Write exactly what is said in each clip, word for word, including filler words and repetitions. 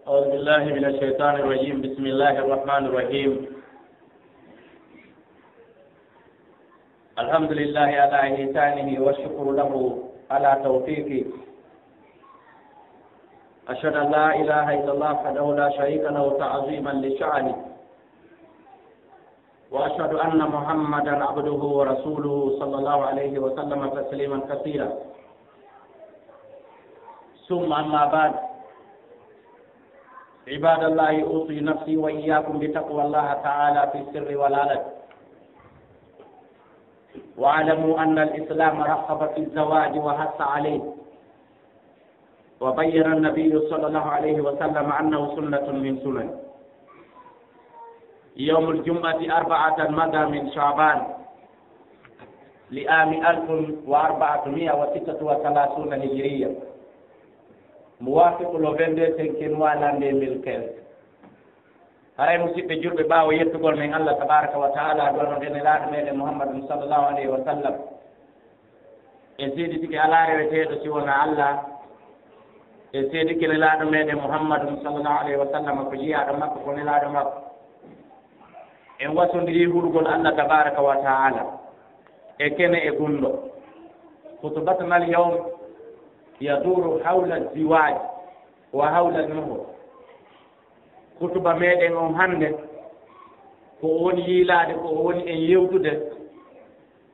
أعوذ بالله من الشيطان الرجيم. بسم الله الرحمن الرحيم. الحمد لله على إحسانه والشكر له على توفيقه. أشهد أن لا إله إلا الله وحده لا شريك له تعظيما لشأنه. وأشهد أن محمدا عبده ورسوله صلى الله عليه وسلم تسليما كثيرا. ثم أما بعد، عباد الله، أوصي نفسي وإياكم بتقوى الله تعالى في السر والعلن. واعلموا أن الإسلام رحب في الزواج وحث عليه، وبين النبي صلى الله عليه وسلم أنه سنة من سنن. يوم الجمعة أربعة مضى من شعبان لعام ألف وأربعمائة وستة وثلاثين هجرية، موافق le vingt-deux cinquième mois l'an deux mille quinze. Haray, musiɓɓe julɓe, ɓaawo yettugol men Allah tabaraka wa taala, du'anoɗen e laaɗo meɗen Muhammadun sallallahu alayhi wa sallam, en seeditike alaa reweteeɗo si wonaa Allah, en seedike nelaaɗo meɗen Muhammadun sallallahu alayhi wa sallam ko jiyaaɗo makko, ko nelaaɗo makko. En wasondiri hulugol Allah tabaraka wa taala e kene e gunndo. خطبتنا اليوم يدور حول الزواج وحول المهر. Hutuba meɗen on hannde, ko o woni yiilaade, ko o woni en yewtude,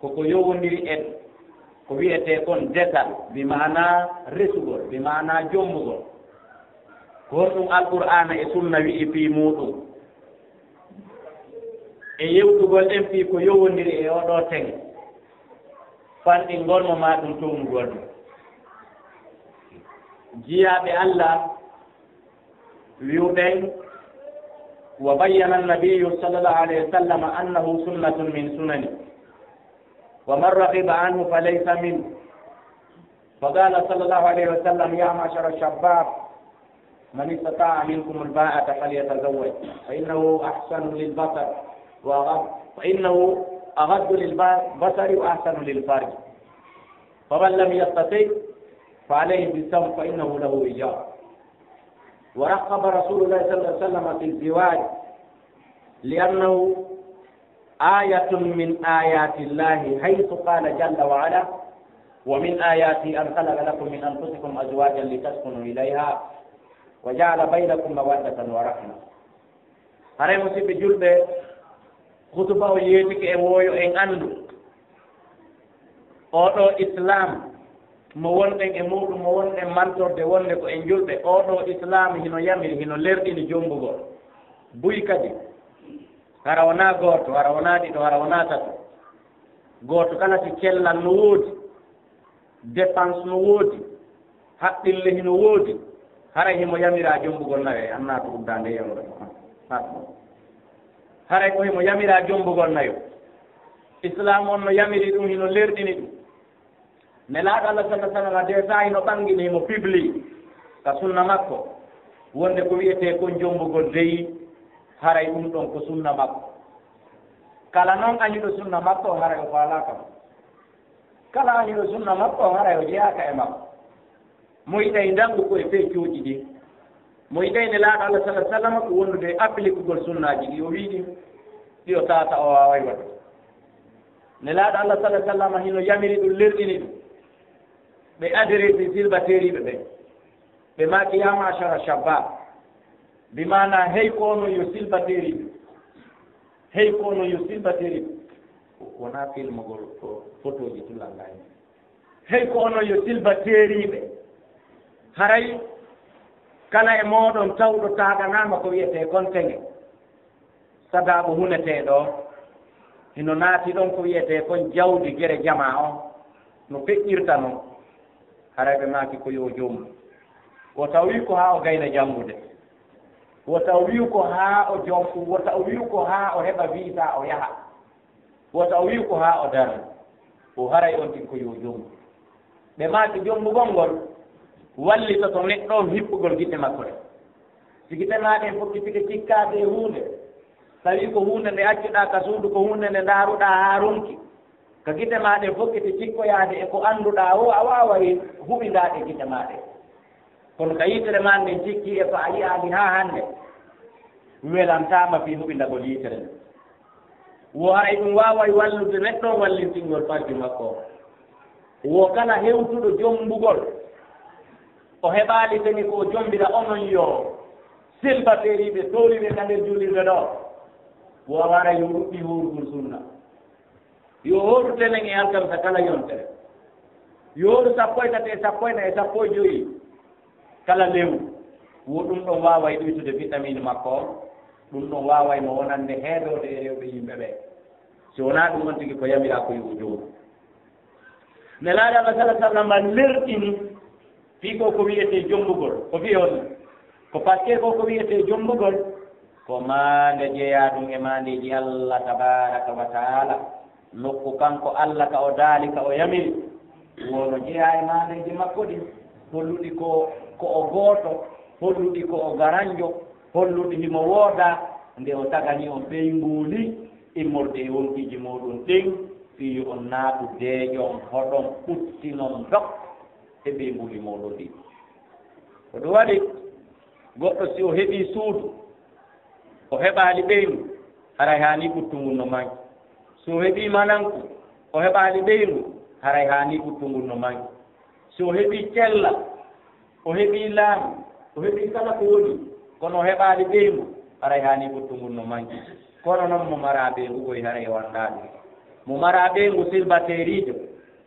ko ko yowondiri en ko wiyetee kon desal, bi maanaa resugol, bi maanaa jommbugol. Ko honɗum Alqur'aana e Sunna wi'i fii muuɗum? E yewtugol en fii ko yowondiri e oo ɗoo teng, fanɗingol mo maa ɗum townugol ɗum. Jiyaaɓe Allah wi'uɗen, وبين النبي صلى الله عليه وسلم أنه سنة من سننه، ومن رغب عنه فليس منه. فقال صلى الله عليه وسلم: يا معشر الشباب، من استطاع منكم الباءة فليتزوج، فإنه أحسن للبصر وأغض، فإنه أغض للبصر وأحسن للفرج، فمن لم يستطع فعليه بالصوم فإنه له وجاء. ورغب رسول الله صلى الله عليه وسلم في الزواج لأنه آية من آيات الله، حيث قال جل وعلا: ومن آياته أن خلق لكم من أنفسكم أزواجا لتسكنوا إليها وجعل بينكم مودة ورحمة. Haray, musiɓɓe julɓe, hutuba o yeetike e wooyo en anndu oo ɗoo Islaam mo wonɗen e muuɗum, mo wonɗen mantorde wonde ko en julɓe. Oo ɗoo Islaam hino yamiri, hino lerɗini jommbugol. Buy kadi, hara wonaa gooto, hara wonaa ɗiɗo, hara wonaa tato. Gooto kala, si cellal no woodi, dépense no woodi, haqqille hino woodi, haray himo yamiraa jommbugol nayo. E annaa to uddaande yamude ko an. Haray ko himo yamiraa jommbugol nayo. Islaam on no yamiri ɗum, hino lerɗini ɗum. Nelaaɗo Allah sallallahu alaihi wasallam, de saa hino ɓangini, himo fibli ka sunna makko, wonde ko wiyetee kon jommbugol dey, haray ɗum ɗon ko sunna makko. Kala non añuɗo sunna makko, haray o faalaaka mo. Kala añuɗo sunna makko, haray o jeyaaka e makko. Mo yiɗay ndandu ko e feccuuji ɗin. Mo yiɗay Nelaaɗo Allah sallallahu alaihi wasallam ko wondude e applikugol sunnaaji ɗi o wi'i ɗin, ɗi o tawata o waaway waɗude. Nelaaɗo Allah sallallahu alaihi wasallam hino yamiri ɗum, lerɗini ɗum. Ɓe adresi silbateeriiɓe ɓen. Ɓe maaki: يا معشر الشباب. Bi maanaa, hey ko onon yo silbateeriiɓe. Hey ko onon yo silbateeriiɓe. Wonaa filmugol, ko fotooji tun lallaahi. Hey ko onon yo silbateeriiɓe. Haray kala e mooɗon tawɗo taaɗanaama ko wiyetee kon tenge, sadaaɓo huneteeɗo, hino naati ɗon ko wiyetee kon jawdi gere jamaa on, no feƴƴirta non. Haray ɓe maaki ko yo jombu. Wota o wi'u ko haa o gayna janngude. Wota o wi'u ko haa o jom-, wota o wi'u ko haa o heɓa visa o yaha. Wota o wi'u ko haa o darna. O haray on tigi ko yo jombu. Ɓe maaki jombugol ngol wallitoto neɗɗo on hippugol gite makko ɗen. Si gite maa ɗen fokkitike cikkaade e huunde, tawi ko huunde nde accuɗaa ka suudu, ko huunde nde ndaaruɗaa haa ronki, ka gite maa ɗen fokkiti cikkoyaade e ko annduɗaa woo, a waaway huɓindaade gite maa ɗen. Kono ka yitere maa nden, cikki e ko a yi'aali haa hannde, welantaama fii huɓindagol yitere nden. Wo haray ɗum waaway wallude neɗɗo on wallintingol farju makko on. Wo kala hewtuɗo jombugol, o heɓaali seni ko o jombira, onon yo selbateeriiɓe, tooriiɓe ka nder juulirde ɗoo, wo haray yo ɗuɗɗi hoorugol sunna. Yo hooru tenen e alkamisa kala yontere. Yo hooru sappo e tati e sappo e nayi e sappo e joyi kala lewru. Wo ɗum ɗon waaway ɗuytude vitamine makko on. Ɗum ɗon waaway mo wonande heedoode e rewɓe yimɓe ɓee. Si wonaa ɗum on tigi ko yamiraa ko yo o jooɗo. Nelaaɗo Allah sala sallam lerɗini fii ko ko wi'etee jombugol. Ko fii on, ko parce que ko ko wi'etee jombugol, ko maande jeyaa ɗum e maandeeji Allah tabaaraka wa taala. Nokku kanko Allah ka o daali, ka o yamiri, wono jeyaa e maandeeji makko ɗin, holluɗi ko, ko o gooto, holluɗi ko o garanjo, holluɗi himo woodaa, nde o tagani on ɓeynguuli immorde e wonkiiji mooɗon ɗin, fii yo on naatu deeƴon, hoɗon, ɓuttinon dok e ɓeynguuli mooɗon ɗin. Ko ɗum waɗi, goɗɗo si o heɓii suudu, o heɓaali ɓeyngu, haray haani ɓuttu ngun no manki. Si o heɓii mananku, o heɓaali ɓeyngu, haray haani ɓuttu ngun no manki. Si o heɓii cellal, o heɓii laamu, o heɓii kala ko woni, kono o heɓaali ɓeyngu, haray haani ɓuttu ngun no manki. Kono non mo maraa ɓeyngu koy haray o anndaa ɗum. Mo maraa ɓeyngu silbateeriijo,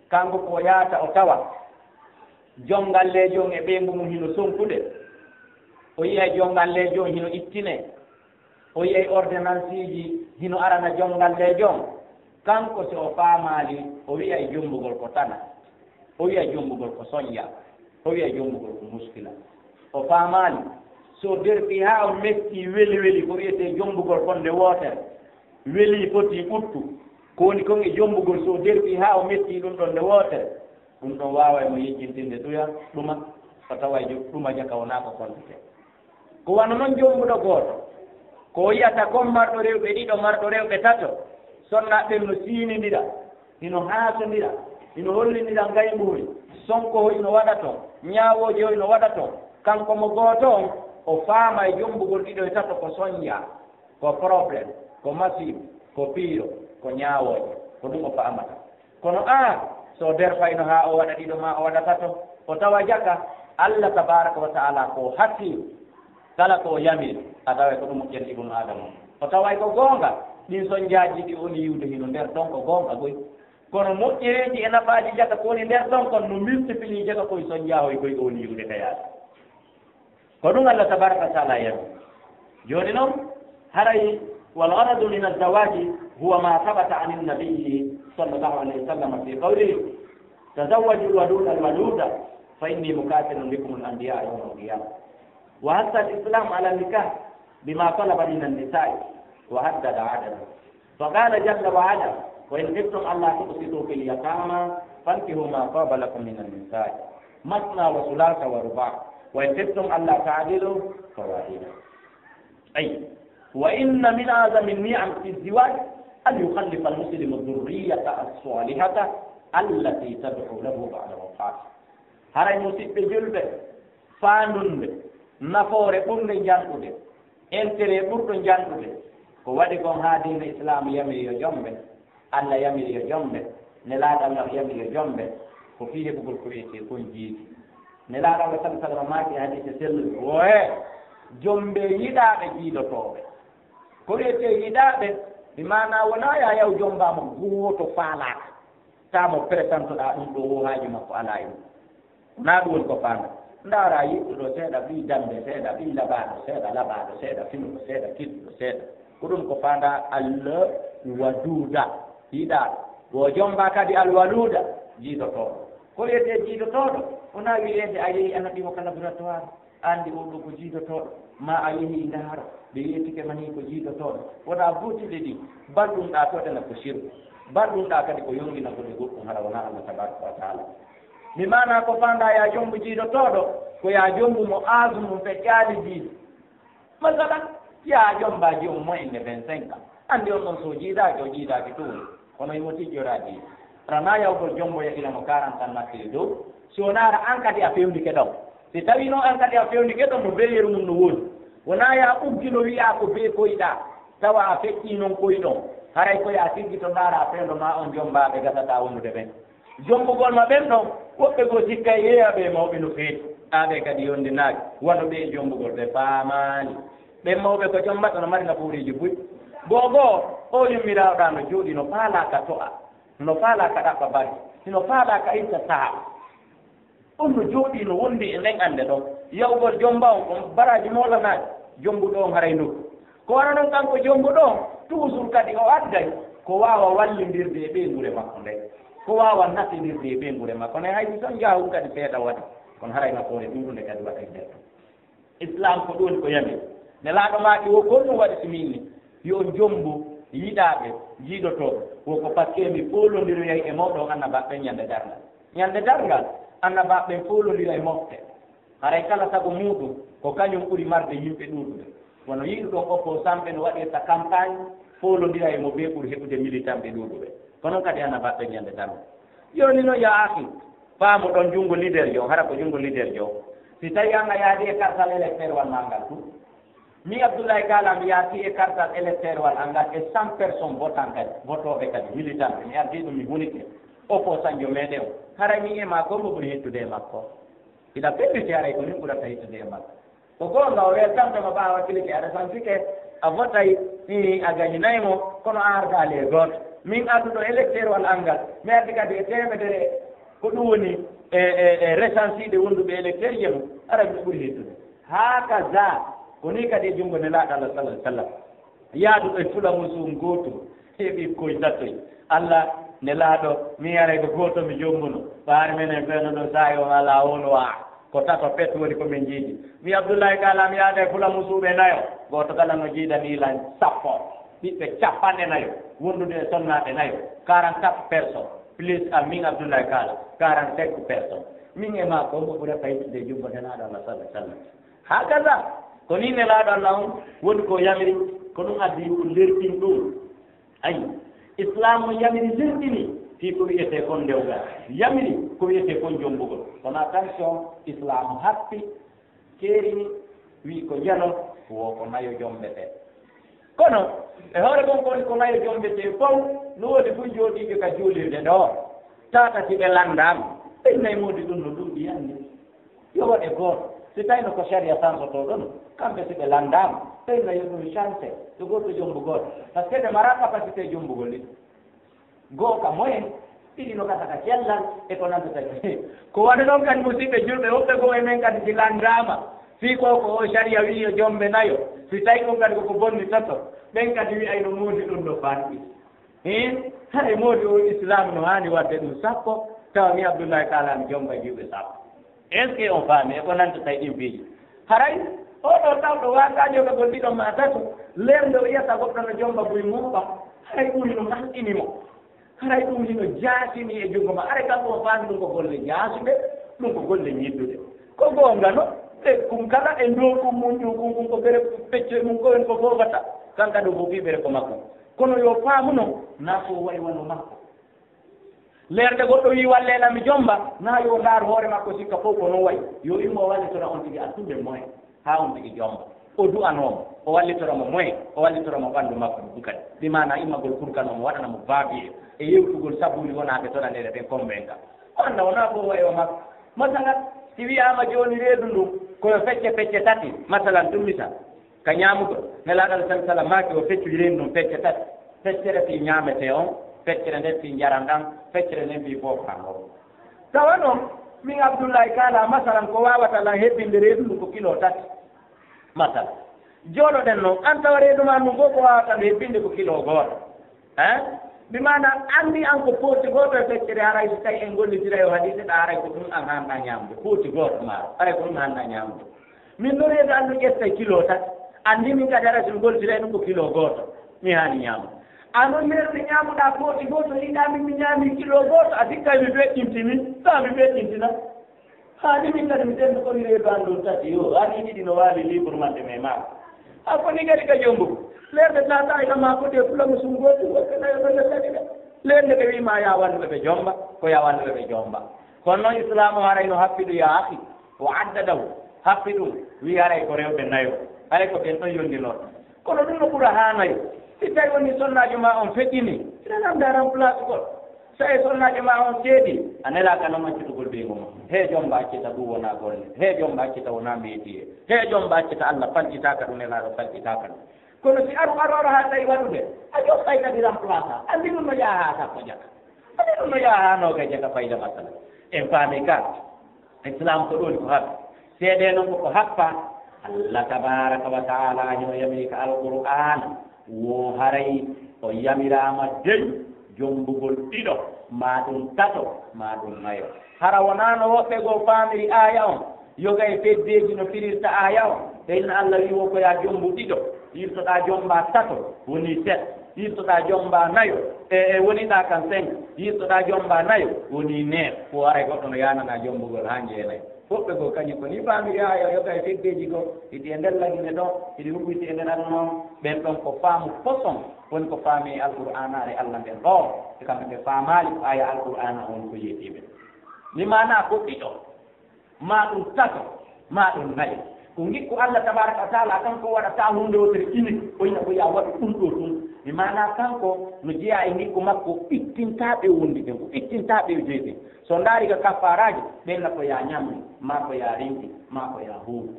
kanko ko o yaata o tawa jongalleejo on e ɓeyngu mum hino sonkude. O yi'ay jongalleejo on hino ittinee. O yi'ay ordonnanceeji hino arana jongalleejo on. Kanko si o faamaali, o wi'ay jombugol ko tana. O wi'ay jombugol ko sonja. O wi'ay jombugol ko muskila. O faamaali, si o dertii haa o mettii weli weli ko wi'etee jombugol kon nde wootere, welii fotii ɓuttu. Ko woni kon e jombugol, si o dertii haa o mettii ɗum ɗon nde wootere, ɗum ɗon waaway mo yejjintinde ɗuya, ɗuma, o taway jo-, ɗuma jaka wonaa ko kontete. Ko wano non jombuɗo gooto, ko o yi'ata kon marɗo rewɓe ɗiɗo, marɗo rewɓe tato, sonnaaɓe ɓen no siinindira, hino haasondira, hino hollindira ngaymbuuri, sonko hoy no waɗa ton, ñaawooje hoy no waɗa ton, kanko mo gooto on, o faama e jombugol ɗiɗo e tato ko sonja, ko problème, ko masiibo, ko piiro, ko ñaawooje, ko ɗum o faamata. Kono aan, so o derfayno haa o waɗa ɗiɗo maa o waɗa tato, o tawa jaka, Allah tabaaraka wa ta'ala ko hakiim, kala ko o yamiri, a taway ko ɗum moƴƴani ibnu Aadama. O taway ko goonga, ɗin sonjaaji ɗi o woni yi'ude hino nder ton ko goonga goy. Kono moƴƴereeji e nafaaji jaka ko woni nder ton kon no multiplier jaka koy sonjaahoy koy o woni yi'ude ka yaasi. Ko ɗum Allah tabaraka wa taala yami. Jooni noon, haray, والغرض من الزواج هو ما ثبت عن النبي صلى الله عليه وسلم في قوله: تزوجوا الودود الودود فإني مكاثر بكم الأنبياء يوم القيامة. وحث الإسلام على النكاح بما طلب من النساء وحدد عدده. فقال جل وعلا: وإن خفتم ألا تقسطوا في اليتامى فانكحوا ما طاب لكم من النساء مثنى وثلاث ورباع، وإن خفتم ألا تعدلوا فواحدة. أي، وإن من أعظم النعم في الزواج أن يخلف المسلم الذرية الصالحة التي تدعو له بعد وفاته. Haray, musiɓɓe julɓe, faandunde nafoore ɓurnde njanɗude, intérêt ɓurɗo njanɗude, ko waɗi kon haa diina Islaam yamiri yo jombe, Allah yamiri yo jombe, Nelaaɗo Allah yamiri yo jombe, ko fii heɓugol ko wiyetee kon jiidi. Nelaaɗo Allah sallallahu alaihi wasallam maaki e hadiise selluɗo, wo e jombe yiɗaaɓe jiidotooɓe. Ko wiyetee yiɗaaɓe, bi maanaa wonaa yaa yaw jombaama gooto faalaaka, taa mo présentoɗaa ɗum ɗoo woo haaju makko alaa e ɗum. Wonaa ɗum woni ko faandaa. Ndaaraa yiɗɗo ɗoo seeɗa, ɓii dambe seeɗa, ɓii labaaɗo seeɗa, labaaɗo seeɗa, finuɗo seeɗa, kiɗɗuɗo seeɗa. Ko ɗum ko faandaa alwaduuda, yiɗaaɗo. Wo jomba kadi alwaluuda, jiidotooɗo. Ko wiyetee jiidotooɗo? Wonaa wiyeede a yehi a naɓii mo ka laboratoire, a anndi oo ɗoo ko jiidotooɗo, maa a yehi ndaaro, ɓe yeetike ma nii ko jiidotooɗo. Wonaa gootel e ɗii. Balɗum ɗaa to ɗena ko sirku. Balɗum ɗaa kadi ko yonngina ko ɗe goɗɗum hara wonaa Allah tabaraka wa taala. Bi maanaa ko faandaa yaa jombu jiidotooɗo, ko yaa jombu mo âge mum feccaali jiidi. Masalan, yaa jomba joom moyenne vingt-cinq ans. Anndi on ɗon so jiidaaki, o jiidaaki tuuri. Kono himo tijjoraa jiidi. Ranaa yawgol jombo yahira mo quarante ans nattiri dow. Si wonaa hara an kadi a fewndike ɗon. Si tawii noon aan kadi a fewndike ɗon no bee yeru mum no woodi, wonaa yaa uggi no wiyaa ko bee koyɗa, tawa a feƴƴii noon koyɗon, haray ko yaa tiggito ndaaraa fewndo maa on jommbaaɓe gasataa wondude ɓen. Jommbugol ma ɓen ɗon, woɓɓe goo sikkay yeeya ɓe mawɓe no feeti, haa ɓe kadi yonndinaaki, wano ɓe e jommbugol ɓe faamaali. Ɓen mawɓe ko jommbata no mari nafooreeji buy. Goo goo, oo yummiraaɗo no jooɗii no faalaa ka to'a, no faalaa ka ɗaɓɓa bari, hino faalaa ka itta sahaa. On no jooɗii no wondi e nden annde ɗon. Yahuugol jommba on, on baraaji moolanaaɗi, jommbuɗo on haray nokku. Ko wano non kanko jommbuɗo on, toujours kadi o adday ko waawa wallindirde e ɓeynguure makko nden. Ko waawa nafinirde e ɓeynguure makko nden. Hay si son jahawol kadi seeɗa waɗi, kono haray nafoore ɗuuɗunde kadi waɗay nder ton. Islaam ko ɗum woni ko yamiri. Nelaaɗo maaki wo ko ɗum waɗi si min ni, yo on jommbu yiɗaaɓe, jiiɗotooɓe. Wo ko parce que mi foolondiroyay e mooɗon annabaaɓe ɓen ñande darngal. Ñande darngal, annabaaɓe ɓen foolondira e mofte. Haray kala sago muuɗum, ko kañum ɓuri marde yimɓe ɗuuɗude. Wano yiɗuɗon opposant ɓe no waɗirta campagne, foolondira e mo bee ɓuri heɓude militant ɓe ɗuuɗuɓe. Ko non kadi annabaaɓe ɓen ñande darngal. Jooni non, yaa akhi, faamu ɗon junngo leader jo, hara ko junngo leader jo. Si tawi an a yaadi e kartal électeur wal maa ngal tun. Min Abdoulaye Kala mi yaati e kartal électeur wal an ngal e cent personnes votant kadi, votooɓe kadi, militant ɓe. Mi ardi ɗum mi hunike. Opposant jo meɗen o. Haray min e maa ko mo ɓuri hettude e makko. Hiɗa felliti haray ko min ɓurata hettude e makko. Ko goonga o weltanto mo ɓaawo kilike aɗa sansike a votay, ii, a gañinay mo, kono a ardaali e gooto. Min adduɗo électeur wal an ngal, mi addi kadi e teemedere, ko ɗum woni e, e, e recensiiɓe wonduɓe électeur je mum, ara mi ɓuri hettude. Hakaza, ko nii kadi e junngo Nelaaɗo Allah sallallahu alaihi wasallam. Yaaduɗo e fulamusu gooto, heɓi ɓikkoy tatoy. Allah, Nelaaɗo, mi yaray ko gooto mi jommbuno. Ɓaari menen fewndo ɗo saa'i on alaa won waa. Ko tato pet woni ko min jiidi. Mi Abdullahi Kala, mi yaada e fulamusuuɓe nayo. Gooto kala no jiidanii lan sappo. Ɓiɓɓe cappanɗe nayo. Wondude e sonnaaɓe nayo. Quarante-quatre personnes. Plus a min Abdullahi Kala. Quarante-cinq personnes. Min e maa ko mo ɓurata yittude e junngo Nelaaɗo Allah sallallahu alaihi wasallam. Hakaza, ko nii Nelaaɗo Allah on woni ko yamiri, ko ɗum addi yo lertin ɗum. Ayi, Islaamu yamiri lertini fii ko wi'etee kon ndewgal, yamiri ko wi'etee kon jommbugol. Kono attention, Islaamu happi, keerini, wi'i ko njano, wo ko nayo jommbetee. Kono, e hoore kon ko woni ko nayo jommbetee fow, no woodi fuu jooɗiiɓe ka juulirde ɗoo, tawata si ɓe lanndaama, ɓe nayi moodi ɗum no ɗuuɗi yande. Yo waɗe gooto. Si tawino ko sariya sansotoo ɗon, kamɓe si ɓe lanndaama, ɓen no yo ɗum chance, yo gooto jommbu gooto. Parce que ɓe maraa capacité jommbugol ɗin. Goo ka moyen, ɗiɗi no kasa ka cellal, e ko nantata. Ko waɗi noon kadi musiɓɓe julɓe, woɓɓe goo e men kadi si lanndaama, fii ko ko o sariya wi'i yo jommbe nayo, si tawi ɗum kadi ko ko bonni toto, ɓen kadi wi'ay no moodi ɗum no fanɗi. Hee, haray moodi o Islaam no haani waɗde ɗum sappo, tawa mi Abdullahi Kala mi jommba juuɓe sappo. Est-ce que on faami e ko nantata e ɗin piiji? Haray, oo ɗoo tawɗo waagaajo ka gol ɗiɗo maa tato, leer nde o yiyata goɗɗo no jommba buy muuɓa, haray ɗum hino manqini mo. Haray ɗum hino jaasini e junngo ma. Haray kanko o faami ɗum ko golle jaasuɗe, ɗum ko golle ñidduɗe. Ko goonga no, ɓe kum kala e ndow ɗum mum, ɗum kum, kum ko bere pecce mum, ko en ko foofata. Kanka ɗo fof ɓere ko makko. Kono yo faamu no, naa ko wayi wano makko. Leerde goɗɗo wi'i, "Wallee lan mi jommba," naa yo ndaaru hoore makko sikka fof ko non wayi. Yo immo o wallitora on tigi alɗuɓe moyen, haa on tigi jommba. O du'anoo mo, o wallitora mo moyen, o wallitora mo ɓanndu makko ɗum kadi. Bi maanaa immagol kurkano mo, waɗana mo baabiye e yewtugol sabuuli wonaaɓe toraneede ɓen konvenka. O annda wonaa ko wayi o makko. Masalan, si wi'aama jooni reedu ndun, ko yo fecce pecce tati, masalan, ɗum misal. Ka ñaamugol, Nelaaɗo Alah sallallaahu alayhi wa sallam maaki o feccoyi reedu ndun pecce tati, feccere fii ñaametee on, feccere nden fii njaram ɗan, feccere nden fii boofan on. Tawa non, min Abdullahi Kala, masalan, ko waawata lan hebbinde reedu ndun ko kilo tati. Masalan, joɗoɗen non, an tawa reedu maa ndun fof ko waawata ndu hebbinde ko kilo gooto. Hein? Bi maana anndi an ko pooti gooto e feccere, haray si tawi en gollitiray o hadiise ɗa, haray ko ɗum an haanɗa ñaamde. Pooti gooto maaro, haray ko ɗum haanɗa ñaamde. Min no reedu an no ƴettay kilo tati. Anndi min kadi haray so mi gollitiray ɗum ko kilo gooto. Mi haani ñaamde. An on meeruɗo ñaamuɗaa pooti gooto, yiɗaa min mi ñaami kilo gooto, a sikkay mi feƴƴinti min? Taa mi feƴƴintina. Haa ni min kadi mi tendu ko mi reedu an ɗon tati yo, haa ni ɗiɗi no waali libre maɓɓe mais maaro. A foti kadi ka jombo. Leerde tata e kama ko de fula mo sungo ko ko na yo ɗon tati de. Leerde ɓe wi'ma ya wannu ɓe jomba, ko ya wannu ɓe jomba. Kono non Islaamu haray no happiɗo ya akhi. O adda ɗaw, happi ɗum, wi'i haray ko rewɓe nayo, haray ko ɓen ɗon yonndinor. Kono ɗum no ɓura haa nayo. Si tawi woni sonnaajo maa on feƴƴini, hiɗa anndaa remplace gol. So e sonnaajo maa on seedi, a nelaaka non accitugol ɓeyngu ma. He jomba accita ɗum wonaa golle. He jomba accita wonaa métier. He jomba accita Allah falƴitaaka ɗum, nelaaɗo falƴitaaka ɗum. Kono si aru, aru, aru haa tawi waɗude, a joɓɓay kadi remplaçant. Anndi ɗum no yaha haa sappo jaka. Anndi ɗum no yaha haa noogay jaka fayda masala. En paami ka, Islam ko ɗum ko happi. Seede non ko ko happa. Allah tabaraka wa taala hino yamiri ka Alqur'an. Wo haray o yamiraama dey jombugol ɗiɗo, maa ɗum tato, maa ɗum nayo. Hara wonaa no woɓɓe goo paamiri aaya on, yoga e feddeeji no firirta aaya on. Ɓe inna Allah wi'i wo ko yaa jombu ɗiɗo, yirtoɗaa jombaa tato, woni sept, yirtoɗaa jombaa nayo, e, e woniɗaa kan cinq, yirtoɗaa jombaa nayo, woni neuf. Ko haray goɗɗo no yaananaa jombugol haa jeenayo. Woɓɓe goo kañum ko ni paamiri aaya, yoga e feddeeji goo, hiɗi e nder Lagine ɗoo, hiɗi huɓɓiti e nder aduna on. Ɓen ɗon ko faamu poson, woni ko faami e Alqur'aanaare Allah nden ɗoo, e kamɓe ɓe faamaali ko aaya Alqur'aana on ko yeetii ɓe. Ni maanaa ko ɗiɗo, maa ɗum tato, maa ɗum nayo. Ko ngikku Allah tabaraka wa taala, kanko waɗata huunde wootere ini, o ina ko yaa waɗu ɗum ɗoo tun. Ni maanaa kanko no jeyaa e ngikku makko, ittintaa ɓe wondi ɓen, ko ittintaa ɓe jeyi ɓen. So ndaari ka kaffaaraaji, ɓen na ko yaa ñammi, maa ko yaa rinki, maa ko yaa huuru.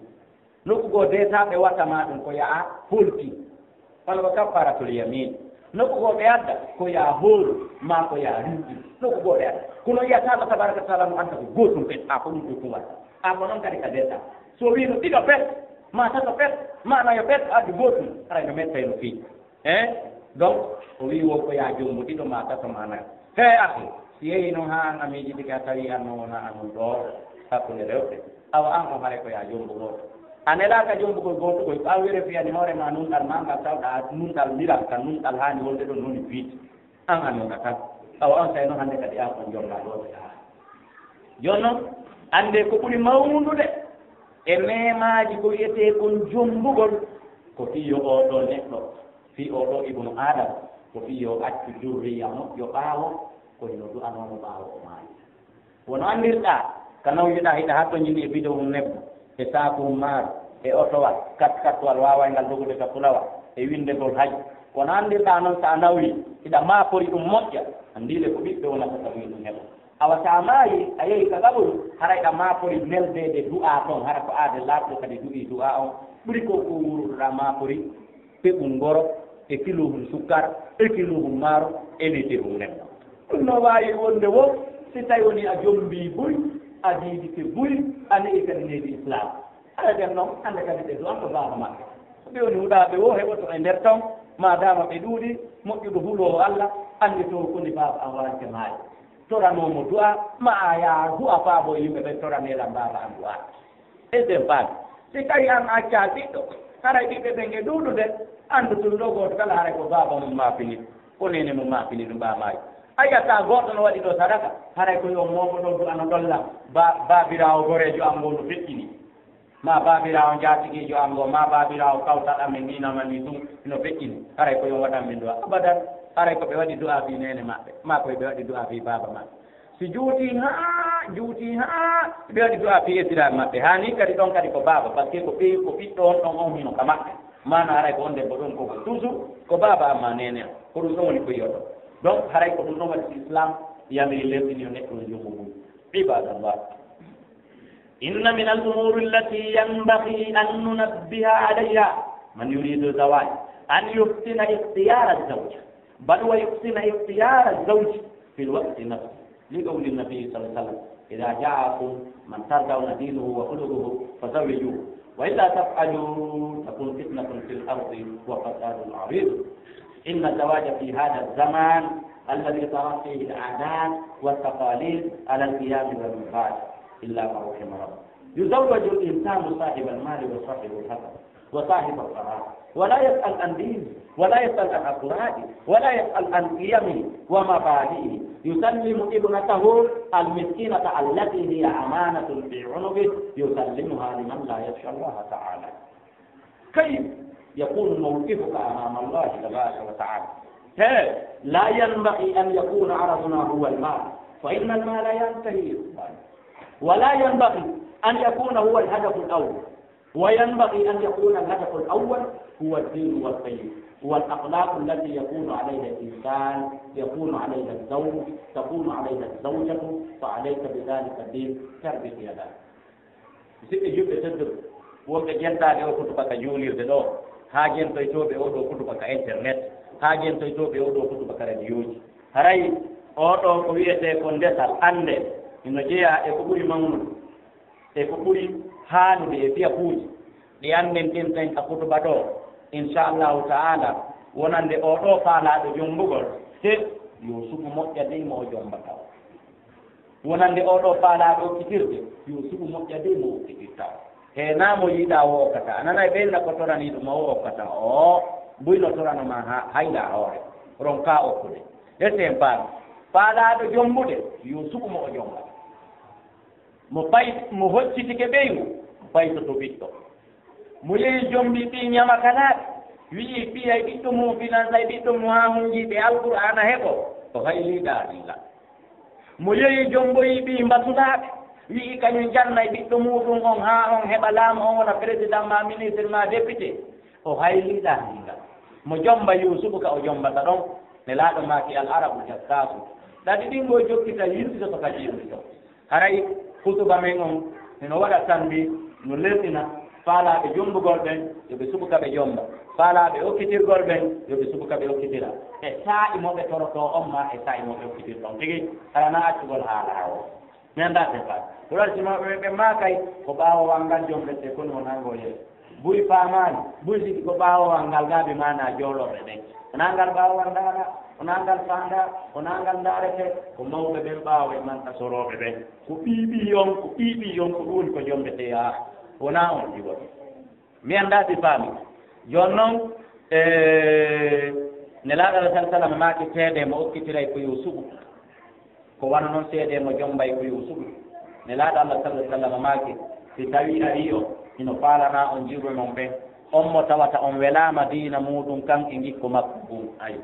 Nokku goo deetaa ɓe watta maa ɗum ko yaa holti. Kono ko kaffaratul yamin. Nokku goo ɓe adda ko yaa hooru, maa ko yaa rinki. Nokku goo ɓe adda. Kono yiyataa Allah tabaraka wa taala no adda ko gootum pet, a ko ɗum ɗoo tun watta. A ko non kadi ka deetaa. So wii no ɗiɗo pet, maa tato pet, maa nayo pet, addi gootum, haray no mettay no feewi. Eh? Donc, o wii wo ko yaa jombu ɗiɗo maa tato maa nayo. He akhi, si yehi non haa an a miijitike a tawi an non wonaa an on ɗoo hakkunde rewɓe. Awa an on haray ko yaa jombu gooto. A nelaaka jombugol gooto koy, ko an werefiyani hoore maa nunɗal maa ngal tawɗaa nunɗal ndiral ka nunɗal haani wonde ɗon woni biit. An a nunɗa tan. Awa an tawi non hannde kadi an on jomba gooto yaa. Jooni non, anndee ko ɓuri mawndude e meemaaji ko wi'etee kon jombugol, ko fii yo oo ɗoo neɗɗo, fii oo ɗoo ibnu Aadama, ko fii yo accu jurriya moƴƴo ɓaawo, ko hino du'anoo mo ɓaawo o maayi. Wano anndirɗaa, ka nawyiɗaa hiɗa hatonjini e bidon nebbo, e saaku maaru, e otowal, kat-katuwal waawayngal dogude ka fulawa, e winndegol haj. Kono anndirɗaa non, so a nawyi, hiɗa maapori ɗum moƴƴa, anndii le ko ɓiɓɓe wonata ka ɗum heɓa. Awa, so a maayi, a yehi ka qaburu, haray ɗa maapori neldeede du'aa ton, hara ko aaden laaɓɗo kadi du'ii du'aa on, ɓuri ko ko wuuruɗaa maapori peɓu ngoro, e kiluhun sukkar, e kiluhun maaro, e litirhun nebbam. Ɗum no waawi wonde wo, si tawi woni a jombii buy, a diidike buy, a ne'i kadi needi Islam. Hara ɓen non, hannde kadi ɓe du'an ko baaba maɓɓe. Ɓe woni huɗaaɓe wo heɓoto e nder ton, maadaama ɓe ɗuuɗi, moƴƴuɗo huloowo Allah, anndi to koni baaba an waante maayo. Toranoo mo du'a, ma a yaa hu'a faabo yimɓe ɓen toranee lan baaba an du'a. E sen faami, si tawi an accaa ɓiɗɗo, haray ɓiɓɓe ɓen e ɗuuɗude, anndu tun ɗoo gooto kala haray ko baaba mum maapini, ko neene mum maapini ɗum ɓaa maayi. A yi'ataa goɗɗo no waɗi ɗoo sadaka, haray ko yo mooɓo ɗoo du'ano ɗon lan, ba-, baabiraawo goreejo an ngoo no feƴƴini. Maa baabiraawo njaatigiijo am ngo, maa baabiraawo kawtal amen ni, no mani ɗum no feƴƴini. Haray ko yo waɗan min du'a. Abadan. Haray ko ɓe waɗi du'a fii neene maɓɓe, maa ko ɓe waɗi du'a fii baaba maɓɓe. Si juuti haa, juuti haa, ɓe waɗi du'a fii esiraaɓe maɓɓe. Haa ni kadi ɗon kadi ko baaba, parce que ko ɓeyi, ko ɓiɗɗo on ɗon on hino ka maɓɓe. Maana haray ko on debbo ɗon ko toujours ko baaba amma neene am. Ko ɗum ɗon woni ko yi'oto. Donc haray ko ɗum ɗon waɗi Islam yamiri lerɗini yo neɗɗo on jombo mum. Ibadallah. إن من الأمور التي ينبغي أن ننبه عليها من يريد الزواج أن يحسن اختيار الزوجة، بل ويحسن اختيار الزوج في الوقت نفسه، لقول النبي صلى الله عليه وسلم: إذا جاءكم من ترضون دينه وخلقه فزوجوه، وإلا تفعلوا تكن فتنة في الأرض وفساد عريض. إن الزواج في هذا الزمان الذي طغت فيه العادات والتقاليد على القيام والمبادئ إلا من رحم ربك. يزوج الإنسان صاحب المال وصاحب الحسب وصاحب القرار، ولا يسأل عن دينه، ولا يسأل عن أخلاقه، ولا يسأل عن قيمه ومبادئه. يسلم ابنته المسكينة التي هي أمانة في عنقه، يسلمها لمن لا يخشى الله تعالى. كيف يكون موقفك أمام الله تبارك وتعالى؟ لا ينبغي أن يكون عرضنا هو المال، فإن المال ينتهي، ولا ينبغي أن يكون هو الهدف الأول، وينبغي أن يكون الهدف الأول هو الدين والقيم والأخلاق التي يكون عليها الإنسان، يكون عليها الزوج، تكون عليها الزوجة، فعليك بذلك الدين، تربط يداك. Musidɓe julɓe tedduɓe, wonɓe jentaade o kutuba ka juulirde ɗo, haa jentoytooɓe oo ɗoo kutuba ka internet, haa jentoytooɓe oo ɗoo kutuba ka radiyooji. Haray oo ɗoo ko wiyetee ko ndesal, annde, hino jeyaa e ko ɓuri mawnude, e ko ɓuri haanude e fiyakuuji ɗi annden ɗin tan ka kutuba ɗoo. Inchallahu taala, wonande oo ɗoo faalaaɗo jommbugol, he, yo suɓu moƴƴa dey mo o jommbata o. Wonande oo ɗoo faalaaɗo okkitirde, yo suɓu moƴƴa dey mo okkitirta o. He, naa mo yiɗaa o okkata. A nanay ɓeen na ko toranii ɗum o okkata o, buy no torano maa ha-, hayla hoore. Ronkaa okkude. Esen faami. Faalaaɗo jommbude, yo suɓu mo o jommbata. Mo pay-, mo hoccitike ɓeyngu, paytoto ɓiɗɗo. Mo yehi jommbi ɓii ñamakanaaɓe, wi'i piyay ɓiɗɗo mum, finansay ɓiɗɗo mum haa hunjiiɓe Alqur'aana heɓo, o haylii ɗaaniila. Mo yehi jommboyi ɓii mbasulaaɓe, wi'i kañum jannay ɓiɗɗo muuɗum on haa on heɓa laamu on wona président ma ministre ma député, o haylii ɗaaniila. Mo jommba Yuusufu ka o jommbata ɗon, Nelaaɗo maaki al arabu jassaasu. Ɗaɗi ɗin goo jokkita yiltitoto kadi yiltito. Haray hutuba men on hino waɗa tambi, no lelɗina faalaaɓe jommbugol ɓen, yo ɓe suɓu ka ɓe jommba. Faalaaɓe okkitirgol ɓen, yo ɓe suɓu ka ɓe okkitira. E saa'i mo ɓe torotoo on maa e saa'i mo ɓe okkitirta on tigi, hara na accugol haala o. Mi anndaa ɓe faati. Ko waɗi si mawɓe ɓe maakay, ko ɓaawo wanngal jommbete, kono wonaa ngoo yeeso. Buy faamaani, buy siki ko ɓaawo wanngal gaabi maanaa joolooɓe ɓen. Wonaa ngal ɓaawo ndaara, wonaa ngal faandaa, wonaa ngal ndaarete, ko mawɓe ɓen ɓaawo e manta sorooɓe ɓen. Ko ɓii ɓii on, ko ɓii ɓii on, ko ɗum woni ko jommbete yaa. Wonaa on jiwo. Mi anndaa si faami. Jooni non, e, Nelaaɗo Alla sallallaahu alayhi wa sallam maaki seede mo okkitiray ko yo suɓu. Ko wano non seede mo jommbay ko yo suɓu. Nelaaɗo Alla sallallaahu alayhi wa sallam maaki, si tawii arii on, hino faalanaa on jiwɓe mon ɓen, on mo tawata on welaama diina muuɗum kan e ngikku makko ngun, ayo.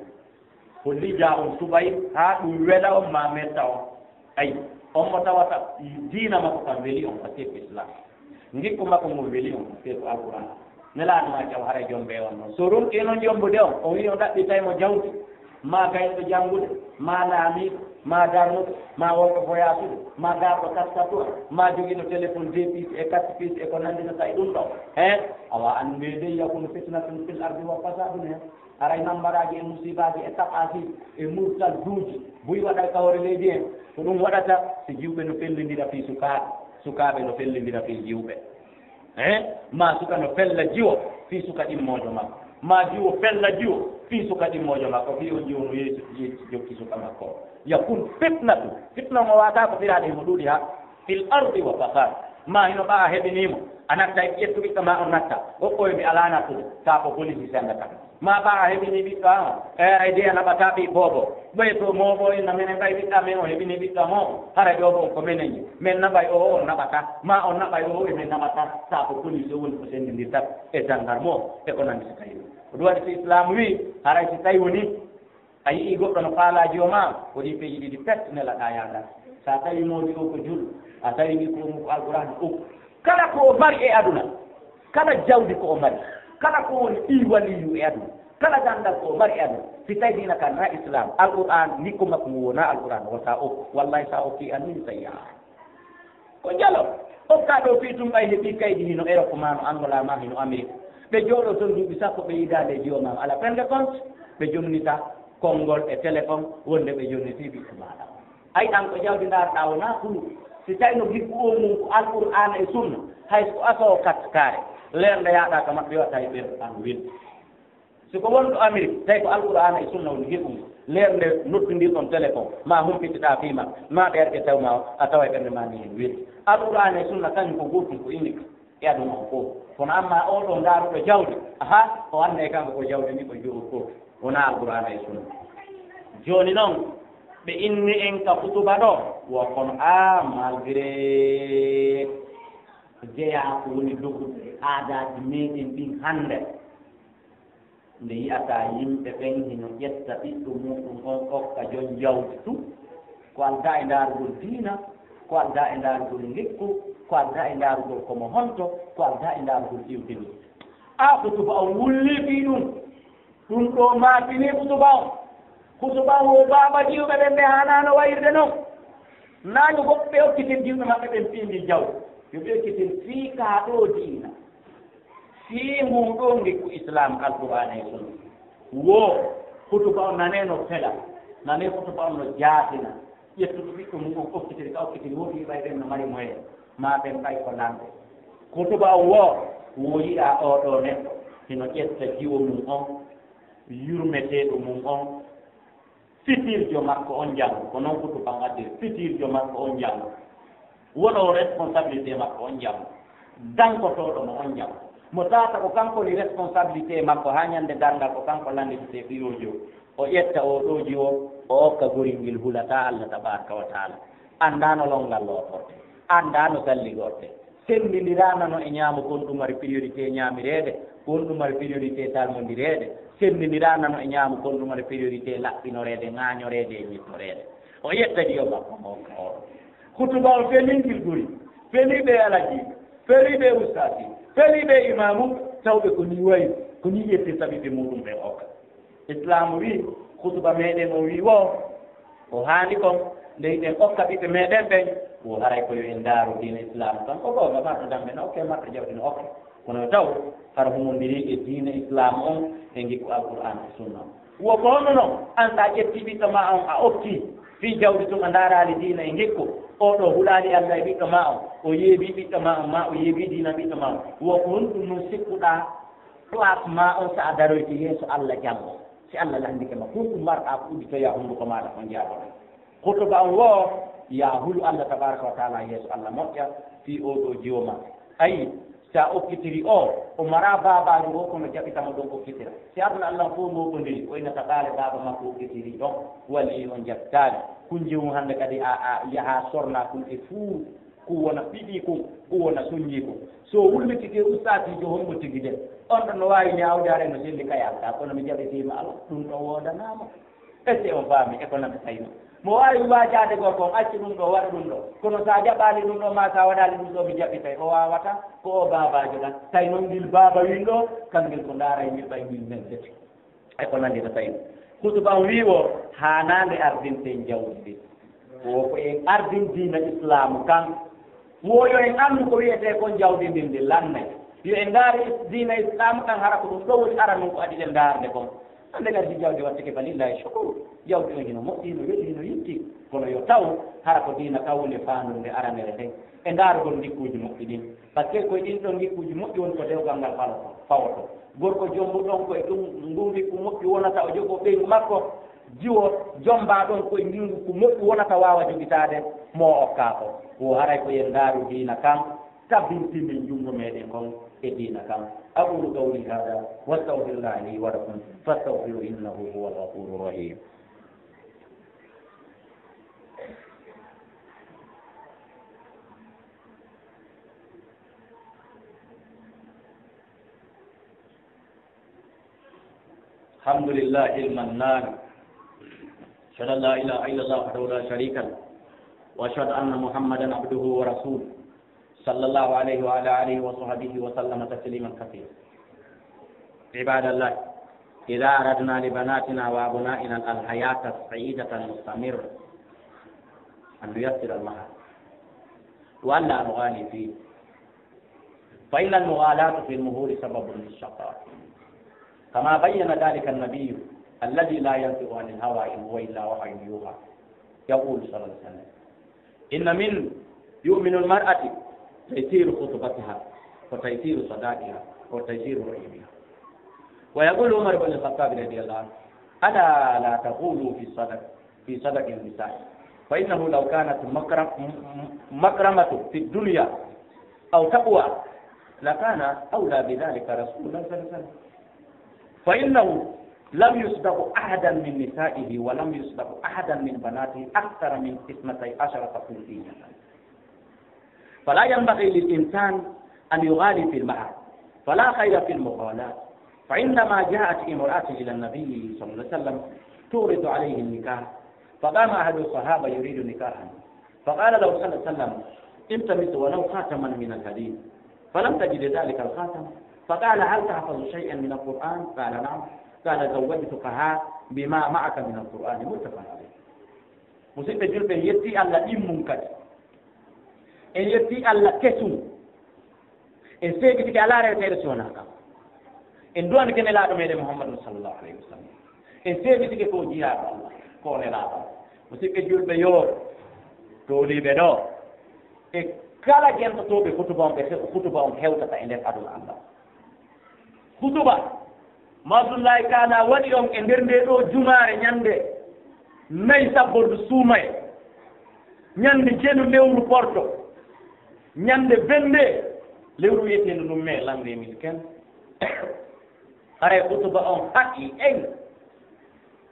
Ko lija on suɓay haa ɗum wela on maa metta on. Ayi, on mo tawata diina makko kan weli on, parce que ko Islam. Ngikku makko ngun weli on, parce que ko Alquran. Nelaaɗo maa jaw haray jommbee on non. So ronki non jommbude on, o wi'i on ɗaɓɓitay mo jawdi, maa gayɗo janngude, maa laamiiɗo, maa darnuɗo, maa wonɗo voyage-ude, maa garɗo kaskatuwa, maa jogiiɗo téléphone deux puces e quatre puces e ko nanndinata e ɗum ɗon. He? Awa an meeɗey yakunu fitnatun fil ardi wa fasadun he. Haray nambaraaji e musiibaaji e taɓaasi e murtalduuji buy waɗa ka hoore leydi en. Ko ɗum waɗata si jiwɓe no fellindira fii sukaaɓe, sukaaɓe no fellindira fii jiwɓe. Eh? Maa suka no fella jiwo fii suka ɗimmoojo makko. Maa jiwo fella jiwo fii suka ɗimmoojo makko. Fii on jiwo no yeesu, yeesu jokki suka makko. Yakun fitnatu. Fitna mo waata ko firaade himo ɗuuɗi ha. Fil ardi wa fasad. Maa hino ɓaa heɓinii mo. A natta e ƴettu ɓiɗɗo maa on natta. O ɓoy mi alaa nattude. Kaa ko police sendata. Maa ɓaa a heɓinii ɓiɗɗo an. E ay de a naɓataa ɓii boobo. Ɓoy to moobo inna menen ɓay ɓiɗɗo amen o heɓinii ɓiɗɗo am o. Hara ɗoo on ko menen. Men naɓay o on naɓata. Maa on naɓay o e men naɓata. Kaa ko police o woni ko sendindirta. E gendarme o. E ko nandi si tawi. Ko ɗum waɗi si Islam wi. Haray si tawi woni. A yi'ii goɗɗo no faalaa jiwo maa, ko ɗii peeji ɗiɗi pet nelaɗaa yaada. So a tawii moodi o ko jul, a tawii ni ko mo ko Alquraan o. Kala ko o mari e aduna, kala jawdi ko o mari, kala ko woni ɗii waliyu e aduna, kala ganndal ko o mari e aduna, si tawii diina kan na Islam, Alquraan ni ko makko ngu wonaa Alquraan, wota o. Wallahi so a okkii an min tawi a. Ko jalo. Okka ɗo fii tun ɓay heɓii kaydi hino Europe maa no Angola maa hino Amérique. Ɓe jooɗo ton duuɓi sappo ɓe yiidaali e jiwo maa ala pende compte. Ɓe jonnita konngol e téléphone wonde ɓe jonnitii ɓiɓɓe maaɗa. Ay an ko jawdi ndaarɗaa wonaa kulu. Si tawi no gikku o mum ko Alqur'aana e Sunna, hay so ko asoo kat kaare. Leer nde yaaɗaa ka maɓɓe waɗata e ɓen an wel. Si ko wonɗo Amérique, tawi ko Alqur'aana e Sunna woni heɓude, leer nde noddudirɗon téléphone, ma humpitiɗaa fii ma, ma ɓe arɓe taw ma, a tawa e ɓernde ma ni en welii. Alqur'aana e Sunna kañum ko gootum, ko unique e aduna on fof. Kono amma oo ɗoo ndaaruɗo jawdi, aha, o annday kanko ko jawdi ni ko jogotoo, wonaa Alqur'aana e Sunna. Jooni noon, ɓe inni en ka hutuba ɗoo, wa kono, ah, malgré jeyaa ko woni dogude aadaaji meɗen ɗin hannde, nde yi'ataa yimɓe ɓen hino ƴetta ɓiɗɗo muuɗum on okka jon jawdi tun, ko aldaa e ndaarugol diina, ko aldaa e ndaarugol ngikku, Ko aldaa e ndaarugol ko mo honto, ko aldaa e ndaarugol iwdi ndin. A hutuba on wullitii ɗum. Ɗum ɗoo maapinii hutuba on. Hutuba on wo baaba diwɓe ɓen ɓe haanaano wayirde non. Naa yo goɗɗo ɓe okkitin diwɓe maɓɓe ɓen fii ndi jaw. Yo ɓe okkitin fii kaa ɗoo diina. Fii ngun ɗoo ngikku Islaam, Alqur'aana e Sunna. Wo hutuba on nanee no fela, nanee hutuba on no jaasina. Ƴettuɗo ɓiɗɗo mum on okkitiri ka okkitiri, woodi ɓay ɓen no mari moyen, maa ɓen ɓay ko lanɗe. Hutuba on wo, wo yi'a oo ɗoo neɗɗo hino ƴetta jiwo mum on, yurmeteeɗo mum on, fitirjo makko on janngo, ko non hutuba on addiri, fitirjo makko on janngo. Wonoo responsabilité makko on janngo, dankotooɗo mo on janngo. Mo tawata ko kanko woni responsabilité makko haa ñande darngal, ko kanko lannditete fiyooji o. O ƴetta oo ɗoo jiwo, o okka gorel ngel hulataa Allah tabaaraka wa taala. Anndaa no lonngal lootortee, anndaa no salligortee. Senndindiraanano e ñaamo kon ɗum mari priorité ñaamireede, kon ɗum mari priorité salmondireede. Senndindiraanano e ñaamo kon ɗum mari priorité laɓɓinoreede, ŋaañoreede e ñittoreede. O ƴetta jiwo makko mo okka oo. Hutuba on felii ngel gori, felii ɓe alaji, felii ɓe ustaasi, felii ɓe imaamu, tawɓe ko nii wayi, ko nii ƴetti sabiiɓe muuɗum ɓe okka. Islaamu wi'i, hutuba meɗen on wi'i wo, ko haani kon, nde hiɗen okka ɓiɓɓe meɗen ɓen, wo haray ko yo en ndaaru diina Islaamu kan. Ko goonga, marɗo dambe no okke, marɗo jawdi no okke. Kono yo taw hara humondirii e diina Islaamu on e ngikku Alqur'aana e Sunna. Wo ko honno non, an so a ƴettii ɓiɗɗo maa on a okkii fii jawdi tun, a ndaaraali diina e ngikku, oo ɗoo hulaali Allah e ɓiɗɗo maa on, o yeebii ɓiɗɗo maa on, maa o yeebii diina ɓiɗɗo maa on. Wo ko honɗum non sikkuɗaa place maa on so a daroytii yeeso Allah janngo? Si Allah lanndike ma, honɗum marɗaa ko udditoyaa hunnduko maaɗa kon jaaboɗaa? Hutuba on wo, yo a hulu Allah tabaaraka wa taala yeeso Allah moƴƴa fii oo ɗoo jiwo maa. Ayi, si a okkitiri oo, o maraa baabaajo goo kono jaɓita mo ɗon okkitira. Si aduna Allah fow mooɓondiri, o innata ɓaale baaba makko okkitiri ɗon, walii on jaɓitaali. Kun jiwu hannde kadi a, a yaha sorna kun e fuuru, kun wona piɗii kun, kun wona suññii kun. So wulmitike ustaasiijo hombo tigi de, on ɗon no waawi ñaawdaare no selli ka yalta, kono mi jaɓitiima Allah, ɗum ɗo woodanaama. Est-ce que on faami e ko nanta tawi non? Mo waawi waajaade goo kon, accu ɗum ɗoo, waɗu ɗum ɗoo. Kono so a jaɓaali ɗum ɗoo, maa so a waɗaali ɗum ɗoo, mi jaɓitay. O waawataa, ko o baabaajo ɗan. Tawi non ngil baaba win ɗoo, kangel ko ndaaray ngel ɓay ngel neldete. E ko nandi no tawi. Hutuba on wii wo, haanaande ardinten jawdi ndi. Wo ko en ardin diina Islaamu kan. Wo yo en anndu ko wi'etee kon jawdi ndin ndi lannay. Yo en ndaari is-, diina Islaamu kan, hara ko ɗum ɗoo woni aranun ko adiɗen ndaarde kon. Hannde kadi si jawdi wattike, fa lillahi shukuru. Jawdi on hino moƴƴi, hino weli, hino yitti. Kono yo taw hara ko diina kan woni faandunde aranere nden. E ndaarugol ngikkuuji moƴƴi ɗin. Par ce que koye ɗin ɗon ngikkuuji moƴƴi woni ko dewgal ngal falo-, fawoto. Gorko jombuɗo on ko e ɗum, ngun ngikku moƴƴi wonata o jogoo ɓeyngu makko. Jiwo jombaa ɗon ko e ngilngu ko moƴƴi wonata waawa jogitaade mo o okkaa ko. Wo haray ko yen ndaaru diina kan, tabintin min junngo meɗen ngon e diina kan. أقول قولي هذا وأستغفر الله لي ولكم فاستغفروه إنه هو الغفور الرحيم. الحمد لله المنان. أشهد أن لا إله إلا الله وحده لا شريك له، وأشهد أن محمدا عبده ورسوله، صلى الله عليه وعلى آله وصحبه وسلم تسليما كثيرا. عباد الله، إذا أردنا لبناتنا وأبنائنا الحياة السعيدة المستمرة، أن نيسر المهر، وألا نغالي فيه، فإن المغالاة في المهور سبب للشقاء، كما بين ذلك النبي الذي لا ينطق عن الهوى إن هو إلا وحي يوحى، يقول صلى الله عليه وسلم: إن من يؤمن المرأة تيسير خطبتها وتيسير صداقها وتيسير رحمها. ويقول عمر بن الخطاب رضي الله عنه: ألا لا تغولوا في الصدق، في صدق النساء، فإنه لو كانت مكرم-، مكرمة في الدنيا أو تقوى لكان أولى بذلك رسول الله صلى الله عليه وسلم، فإنه لم يصدق أحدا من نسائه ولم يصدق أحدا من بناته أكثر من اثنتي عشرة قلفية. فلا ينبغي للإنسان أن يغالي في المهر، فلا خير في المغالاة. فعندما جاءت امرأة إلى النبي صلى الله عليه وسلم تعرض عليه النكاح، فقام أحد الصحابة يريد نكاحا، فقال له صلى الله عليه وسلم: التمس ولو خاتما من الحديد، فلم تجد ذلك الخاتم، فقال: هل تحفظ شيئا من القرآن؟ قال: نعم. قال: زوجتكها بما معك من القرآن. متفق عليه. Musidɓe julɓe, en yetti Allah ɗimmum kadi. En yetti Allah kesum. En seeditike alaa reweteeɗo si wonaa kam. En duwanike Nelaaɗo meɗen Muhammadun sallallahu alayhi wa sallam. En seeditike ko jiyaaɗo Allah, ko Nelaaɗo Allah. Musidɓe julɓe, yo tooliiɓe ɗo, e kala jentotooɓe hutuba on, ɓe he-, hutuba on hewtata e nder aduna Allah. Hutuba mo Abdullahi Kana waɗi on e nder nde ɗo jumaare ñande nayi sabbordu suumaye, ñande jenu lewru porto, ñande bende lewru wiyeteendu ɗum mai, l'an deux mille quinze. Haray hutuba on haɗi en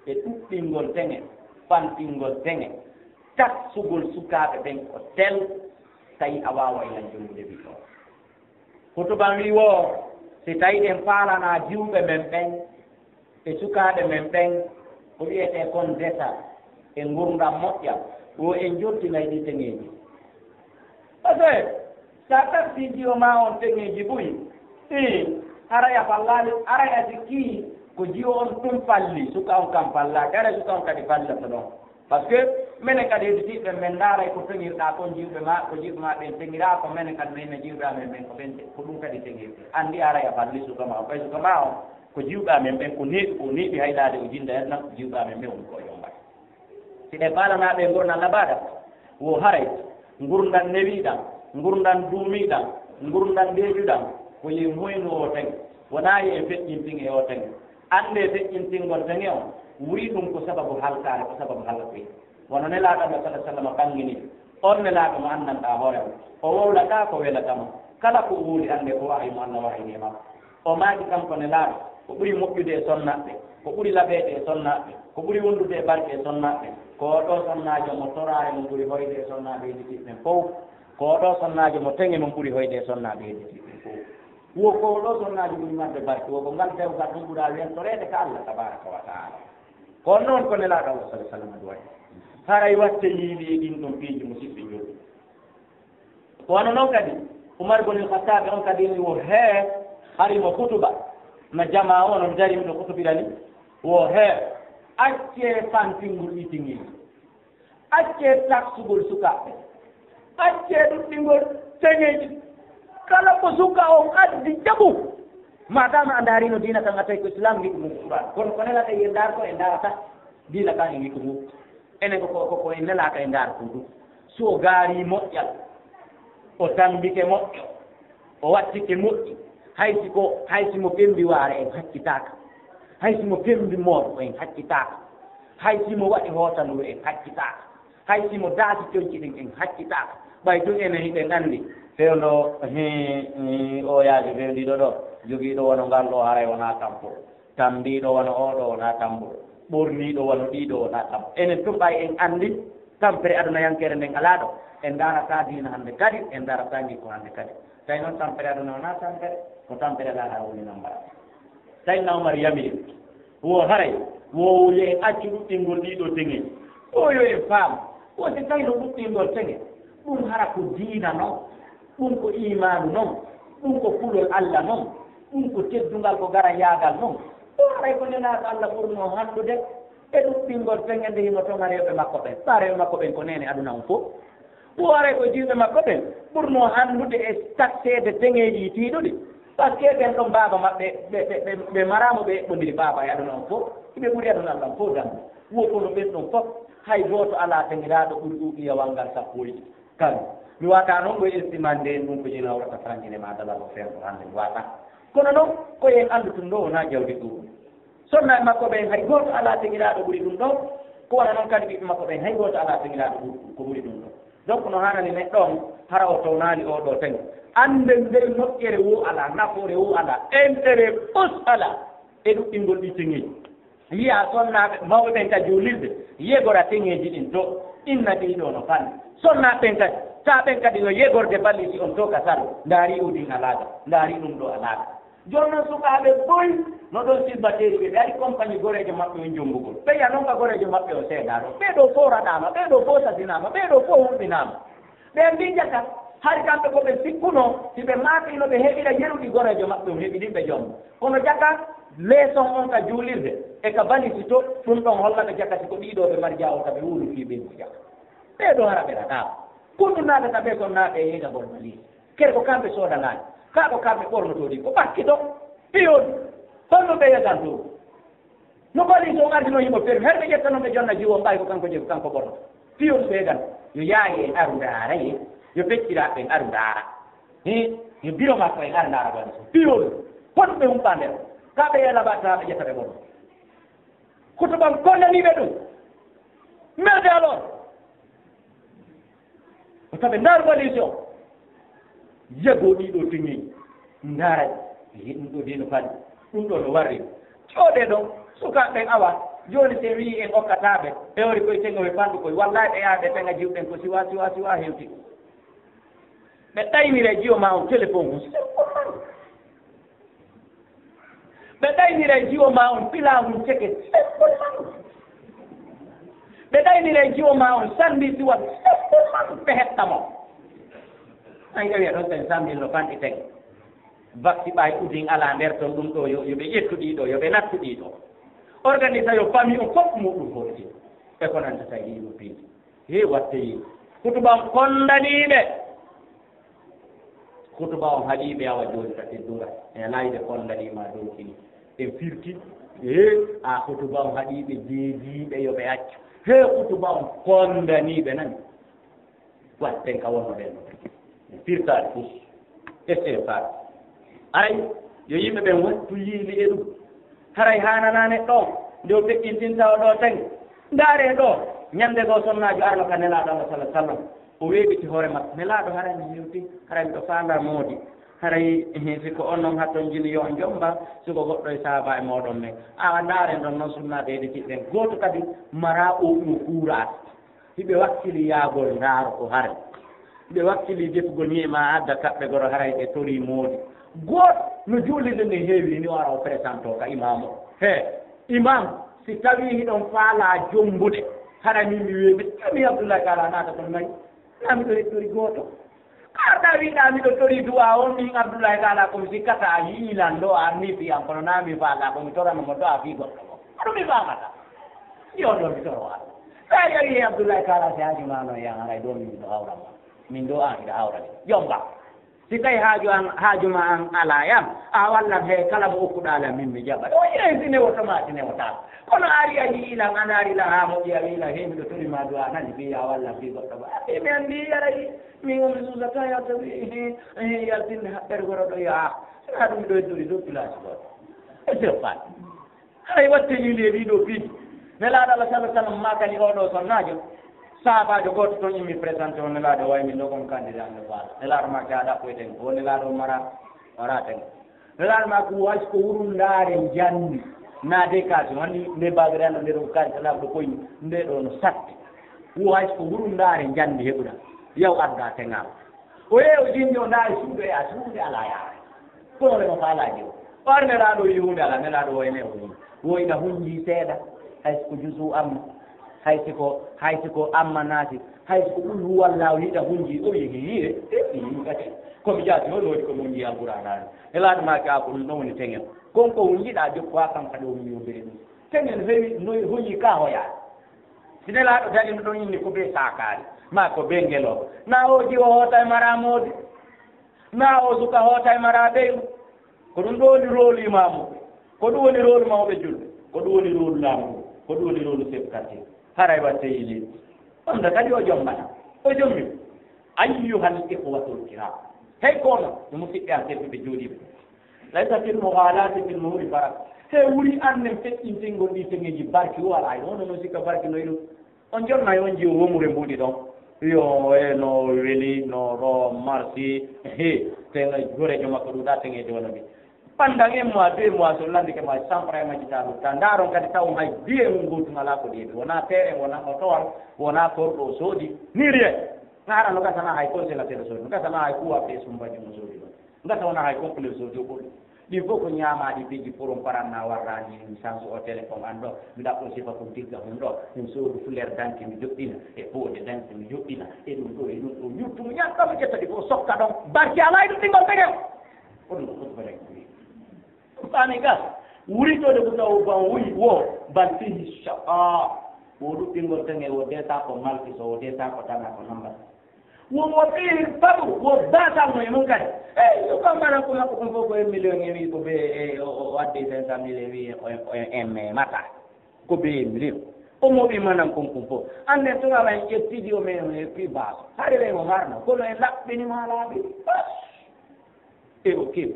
e ɗuɗɗingol teŋe, fantingol teŋe, taksugol sukaaɓe ɓen ko tel, tawi a waaway lan jonngude ɓiɗɗo. Hutuba wii woo, si tawi en faalana jiwɓe men ɓen e sukaaɓe men ɓen ko wiyetee kon desa e ngurndan moƴƴa, wo en jottinay ɗi teŋeeji. Parce que si a taskii jiwo maa on teŋeeji buy, ii, haray a fallaali, haray a sikkii ko jiwo on tun falli, suka on kan fallaaki, haray suka on kadi fallata ɗon. Parce que menen kadi hedditiiɓe, men ndaaray ko toŋirɗaa kon jiwɓe maa, ko jiwɓe maa ɓen toŋiraa, ko menen kadi men ne jiwɓe amen ɓen ko ɓen, ko ɗum kadi toŋirɗe. Anndi haray a falli suka maa on, ɓay suka maa on ko jiwɓe amen ɓen, ko neeɓi, ko neeɓi haydaade o jinnda en nan, jiwɓe amen ɓen woni ko o yombata. Si ɗe faalanaa ɓe ngurndan labaɗan, wo haray ngurndan newiiɗan, ngurndan duumiiɗan, ngurndan ndeeƴuɗan, ko yen hoynu o teŋe, wonaa yo en feƴƴintin e o teŋe. Annde feƴƴintingol teŋe on, wii ɗum ko sababu halkaare, ko sababu halkuye. Wano Nelaaɗo Allah sallallahu alaihi wasallam ɓanngini, on Nelaaɗo mo anndanɗaa hoore on, o wowlataa ko welata mo. Kala ko o wowli, annde ko wahayu mo Allah wahayni e makko. O maaki kanko Nelaaɗo, ko ɓuri moƴƴude e sonnaaɓe, ko ɓuri laɓeede e sonnaaɓe, ko ɓuri wondude e barke e sonnaaɓe, ko oo ɗoo sonnaajo mo toraare mum ɓuri hoyde e sonnaaɓe hedditiiɓe ɓen fow. Ko oo ɗoo sonnaajo mo teŋe mum ɓuri hoyde e sonnaaɓe hedditiiɓe ɓen fow. Wo ko oo ɗoo sonnaajo ɓuri marde barke, wo ko ngal dewgal ɗum ɓura weltoreede ka Allah tabaaraka wa taala. Ko noon ko Nelaaɗo Allah sallallahu alaihi wasallam duwani. Haray watte yiili e ɗin ɗon piiji, musidɓe julɓe. Ko wano noon kadi, Umar bun al-Khattab on kadi ni wo hee, hari mo hutuba, no jamaa o no dari, no hutubira ni, wo hee, accee fantingol itingol, accee taksugol sukaaɓe, accee ɗuɗɗingol teŋeeji. Kala ko suka on addi, jaɓu. Maadaama a ndaarino diina kan, a tawi ko Islam ngi ko mum Qur'an. Kono ko nelata e ndaar ko e ndaarata diina kan e ngi ko mum. Enen ko, ko, ko, ko en nelaaka e ndaar ko ɗum. So o gaarii moƴƴal, o tammbike moƴƴo, o wattike moƴƴi, hay si ko, hay si mo pemmbi waare en haccitaaka, hay si mo pemmbi mooɗo en haccitaaka, hay si mo waɗi hootanuru en haccitaaka, hay si mo daasi coñci ɗin en haccitaaka. Ɓay tun enen hiɗen anndi fewndo, hii, hii, o yaaki fewndiiɗo ɗo, jogiiɗo wano ngal ɗo, haray wonaa tampo. Tammbiiɗo wano oo ɗoo wonaa tambo. Ɓorniiɗo wano ɗii ɗoo wonaa tambo. Enen tun ɓay en anndi tampere adunayankeere nden alaa ɗo. En ndaarataa diina hannde kadi, en ndaarataa ngikku hannde kadi. Tawi noon tampere aduna wonaa tampere, ko tampere laakhara woni noon mbaɗa. Tawi na Umar yamiri, wo haray, wo yo en accu ɗuɗɗingol ɗii ɗoo teŋeeji. O yo en faam, wo si tawi no ɗuɗɗingol teŋe, ɗum hara ko diina non. Ɗum ko iimaanu non, ɗum ko kulol Alla non, ɗum ko teddungal, ko garayaagal non. Ɗum haray ko nelaaɗo Alla ɓurnoo hanndude e ɗuɗɗingol feŋe nde himo toŋa rewɓe makko ɓen. Ɓaa rewɓe makko ɓen ko neene aduna on fof. Ɗum haray ko jiwɓe makko ɓen ɓurnoo hanndude e takseede teŋeeji tiiɗuɗi. Parce que ɓen ɗon baaba maɓɓe, ɓe, ɓe, ɓe, ɓe maraama, ɓe eɓɓondiri baaba e aduna on fof. Ɓe ɓuri aduna Alla on fof dambu. Wo kono ɓen ɗon fof, hay gooto alaa teŋiraaɗo ɓuri ɗuuɗi yawal ngal sappo e ɗiɗi. Kan, mi wata noon ko estimande en ɗum ko jina wata frangine ma dala ko fen ko hande mi wata. Kono noon ko en anndu tun ɗo wona jawdi ɗum. Sonnaaɓe makko ɓen hay gooto alaa teŋiraaɗo ɓuri ɗum ɗo. Ko wona noon kadi ɓiɓɓe makko ɓen hay gooto alaa teŋiraaɗo ɓuri, ko ɓuri ɗum ɗo. Donc no haanani neɗɗo on hara o townaali oo ɗoo teŋ. Annden ndey moƴƴere wo alaa, nafoore wo alaa, intérêt pos alaa e ɗuɗɗingol ɗi teŋeeji. Yiya sonnaaɓe mawɓe ɓen ka juulirde, yegora teŋeeji ɗin to, inna ɗii ɗoo no fanni. Sonnaaɓe ɓen kadi, taa ɓen kadi no yegorde balliiji on to ka salo, ndaari o ɗin alaaga, ndaari ɗum ɗoo alaaga. Jooni noon sukaaɓe boy no ɗon silbateeri, ɓe dari compagnie goreejo maɓɓe on jommbugol. Ɓe yiya noon ka goreejo maɓɓe on seedaa ɗon. Ɓee ɗoo fof raɗaama, ɓee ɗoo fof sasinaama, ɓee ɗoo fof hulɓinaama. Ɓe mbii jaka, Hari kamɓe ko ɓe sikkunoo, si ɓe maakii no ɓe heɓira yeru ɗi goreejo maɓɓe on heɓi ɗin ɓe jomma. Kono jaka leeson on ka juulirde e ka balisi to, ɗum ɗon hollata jaka si ko ɗiɗo ɓe mari jaawo ka ɓe wuulu fii ɓe mo jaka. Ɓee ɗoo hara ɓe raɗaama. Kundu naatata ɓe son naata e yeñagol balisi. Kere ko kamɓe soodanaani. Kaa ko kamɓe ɓornotoo ɗin ko ɓakki to. Piyon. Honno ɓe yegan to? No balisi on ardi no himo fermi. Her ɓe ƴetta non ɓe jonna jiwo on ɓay ko kanko jegu kanko ɓorno. Piyon ɓe yegan. Yo yaaye en aru ndaara ye. Yo pecciraaɓe en aru ndaara. Hi, yo biro makko en aru ndaara balisi on. Piyon. Honno ɓe humpa nder? Kaa ɓe yela batta ɓe ƴetta ɓe ɓorno. Kutuban konnanii ɓe ɗum. Merde alors. Ko tabe ndaar balisi on. Yego ɗiɗo teŋeyi. Ndaara. Yi ɗum ɗo dino fadi. Ɗum ɗo no warri. Jooɗee ɗon. Sukaaɓe ɓen awa. Jooni se wi'i en okkataa ɓe. Ɓe wari koye teŋo ɓe fanɗu koye. Wallahi ɓe yaha ɓe teŋa jiwɗen ko siwa, siwa, siwa hewti. Ɓe ɗaynira e jiwo ma on telefon hun. Ɓe ɗaynira e jiwo ma on pila hun ceke. Ɓe ɗaynira e jiwo ma on sandwich wal. Ɓe hetta mo. An ƴewi e ɗon ten cent mille no fanɗi ten. Vaksi ɓay udin ala nder ton ɗum ɗo yo, yo ɓe ƴettu ɗiɗo, yo ɓe nattu ɗiɗo. Organisa yo famille on fof muɗum hooti. E ko nanta tawi ɗiɗo piiji. He watte yi. Kutuba on kondanii ɓe. Kutuba on haɗii ɓe awa jooni ka teddungal. E layde kondanii ma dow kini. Ɓe firti. He a kutuba on haɗii ɓe jeejiiɓe yo ɓe accu. He kutuba on kondanii ɓe nani. Watten ka wonno ɓen. Ɓe firtaade fof. Essaye faade. Aray, yo yimɓe ɓen wattu yiili e ɗum. Haray haananaa neɗɗo on, nde o feƴƴintinta o ɗo tan. Ndaaree ɗo, ñande goo sonnaajo arno ka Nelaaɗo Allah sallallaahu alayhi wa sallam. O weeɓiti hoore makko. Nelaaɗo, haray mi hewti, haray miɗo faandaa moodi. Haray, eh, si ko on non hatton jini yo on jomba, si ko goɗɗo e sahaaba e mooɗon ɓen. Awa ndaaren ɗon non sunna ɗeeɗi kiɗɗen. Gooto kadi maraa o ɗum kuuraas. Hiɓe wakkili yaagol ndaaro ko hare. Hiɓe wakkili defugol ñi'e ma adda kaɓɓe goro haray ɓe torii moodi. Gooto no juulirde nden heewiri ni o ara o présente o ka imaamu. He, imaam, si tawii hiɗon faalaa jombude, haray min mi weeɓi, mi Abdullahi Taala naata ton nayi. Naa miɗo heddori gooto. Ka arɗa wiɗa miɗo tori du'a on min Abdullahi Taala ko mi sikkata a yi'ilan ɗo a arni fi an kono naa mi faalaa ko mi torano mo du'a fi goɗɗo. Kono mi faamata. Yo ɗo mi toro Allah. Sa yewi he Abdullahi Taala si haaju ma no yan haray ɗo min miɗo hawra ma. Min ɗo an hiɗa hawra min. Jomba. Si tawi haaju an, haaju ma an alaa yan, a wallan he kala mo okkuɗaa lan min mi jaɓa. O yehi si newoto ma si newotaa. Kono a ari a yi'i lan, an ari lan haa moƴƴi a wi'i lan he miɗo tori ma du'a nani fi a wallan fi goɗɗo ba. A fi mi anndi yaray min o mi suusata yalta wi he he yaltinde haɓɓere goro ɗo yaa. Sinaa ɗum miɗo heddori dow pilaasi goɗɗo. E sirfan. Haray watte yiili e ɗiɗo piiji. Nelaaɗo Allah sallallahu alaihi wasallam maakani oɗo sonnaajo. Sahabaajo gooto ton immi présente o Nelaaɗo wayi min ɗo kon candidat mi faala. Nelaaɗo maaki a ɗaɓɓoyten ko Nelaaɗo mara mara ten. Nelaaɗo maaki wo hay ko wurundaare njandi. Na de kaasi woni nde bagre Allah nde ɗo kaasi tala ɗo koyi nde ɗo no satti. Wo hay ko wurundaare njandi heɓuɗa. Yaw adda teŋal. O yeeyi o jinni o ndaari suudu e a suudu nde alaa yaara. Kono wonde mo faalaaji o. O ari Nelaaɗo o yi'i huunde alaa, Nelaaɗo o ene o yi'i. Wo ina hunji seeɗa, hay si ko jusu amma, hay si ko, hay si ko amma naati, hay si ko qul huwallaahu hiɗa hunji, o yi'i hiire, e ɗi yi'i kadi. Ko mi jaati o noodi ko mi hunji Alqur'aanaani. Nelaaɗo maaki a ko ɗum ɗon woni teŋel. Kon ko hunjiɗaa jokko haa kam kadi o hunji o bere ɗum. Teŋel heewi no hunji ka hoyaa. Si Nelaaɗo daɗi no ɗon inni ko bee saakaari, maa ko bee ngelo. Na o jiwo hoota e mara moodi. Na o suka hoota e mara ɓeyru. Ko ɗum ɗo woni rôle imaamu. Ko ɗum woni rôle mawɓe julɓe. Ko ɗum woni rôle laamu. Ko ɗum woni rôle chef quartier. Haray watte yiili. On da kadi o jommata. O jommi. Ayyuhal ikhwatul kiram. Hey kono, no musidɓe am tedduɓe jooɗiiɓe. Laysa fil mughalati fil muhuri barak. He wuri annen feƴƴintingol ɗi teŋeji barki o alaa. Ono no sikka barki no iɗum. On jonnay on jiwo womure mbuɗi ɗon. Yo e no weli no ɗo marsi. He, teŋa gorejo makko ɗuɗa teŋeji wano ɗi. Pendant un mois, deux mois, so landike ma sampra e majji ta lutta. Ndaron kadi taw hay biye mum gotum alaa ko ɗeeɓi. Wona terrain, wona otowal, wona korɗo o soodi. Ni rien. Ngara no gasana hay congélateur o soodi. No gasana hay kuwa pe sumbaji mo soodi ɗon. Ngasa wona hay complet soodi o ɓolɗo. Ɗin fof ko ñaamaaɗi piiji pour on paranna warraani en chance o téléphone an ɗo. Mi ɗaɓɓo sifa ko digga hon ɗo. Min soodu fleur danki mi joɗɗina. E poode danki mi joɗɗina. E ɗum ɗo, e ɗum ɗo. Yurtumu ñaam ɗo mi ƴetta ɗi fof sokka ɗon. Barke alaa e ɗum ɗingol tege. Ko ɗum ko fotbal en kuri. Faami gas. Wuritoode ko taw ban wuyi wo ban fihi shaqa. Wo ɗuɗɗingol tege wo desa ko malki so wo desa ko tana ko namba. Wo, wo ɓiyi faɗu, wo batal no e mum kadi. Eyi, yo kam mbaɗan ko makko ɗum fof ko un million e wi ko be, e, o, o, o addi cinq cent mille e wi o, o, o, en me mata. Ko be un million. O moɓi manan kon kon fof. Annden tun ala en ƴettidi o men e pi baaso. Hari ɓe mo harna, kono en laɓɓini ma laaɓi. E o kewi.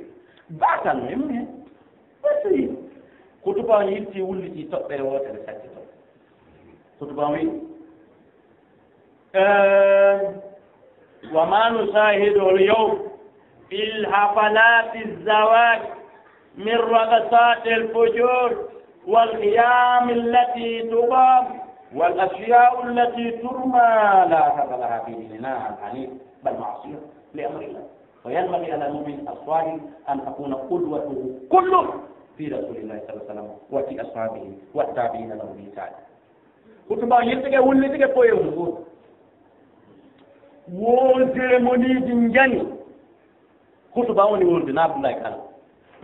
Batal no e mum hen. Ɓe tawi. Ko tuba on yilti wulliti toɓɓere wootere sacci toon. Ko tuba on wi. Eh, وما نشاهده اليوم في حفلات الزواج من رقصات الفجور والخيام التي تقام والأشياء التي ترمى لا أصل لها في ديننا الحنيف، بل معصية لأمر الله. وينبغي على المؤمن الصالح أن تكون قدوته كله في رسول الله صلى الله عليه وسلم وفي أصحابه والتابعين له بإحسان. Hutuba o yiltike, wullitike koye mum ɗum. Wo cérémonie ji njani. Hutuba woni wonde na Abdoulaye Kane.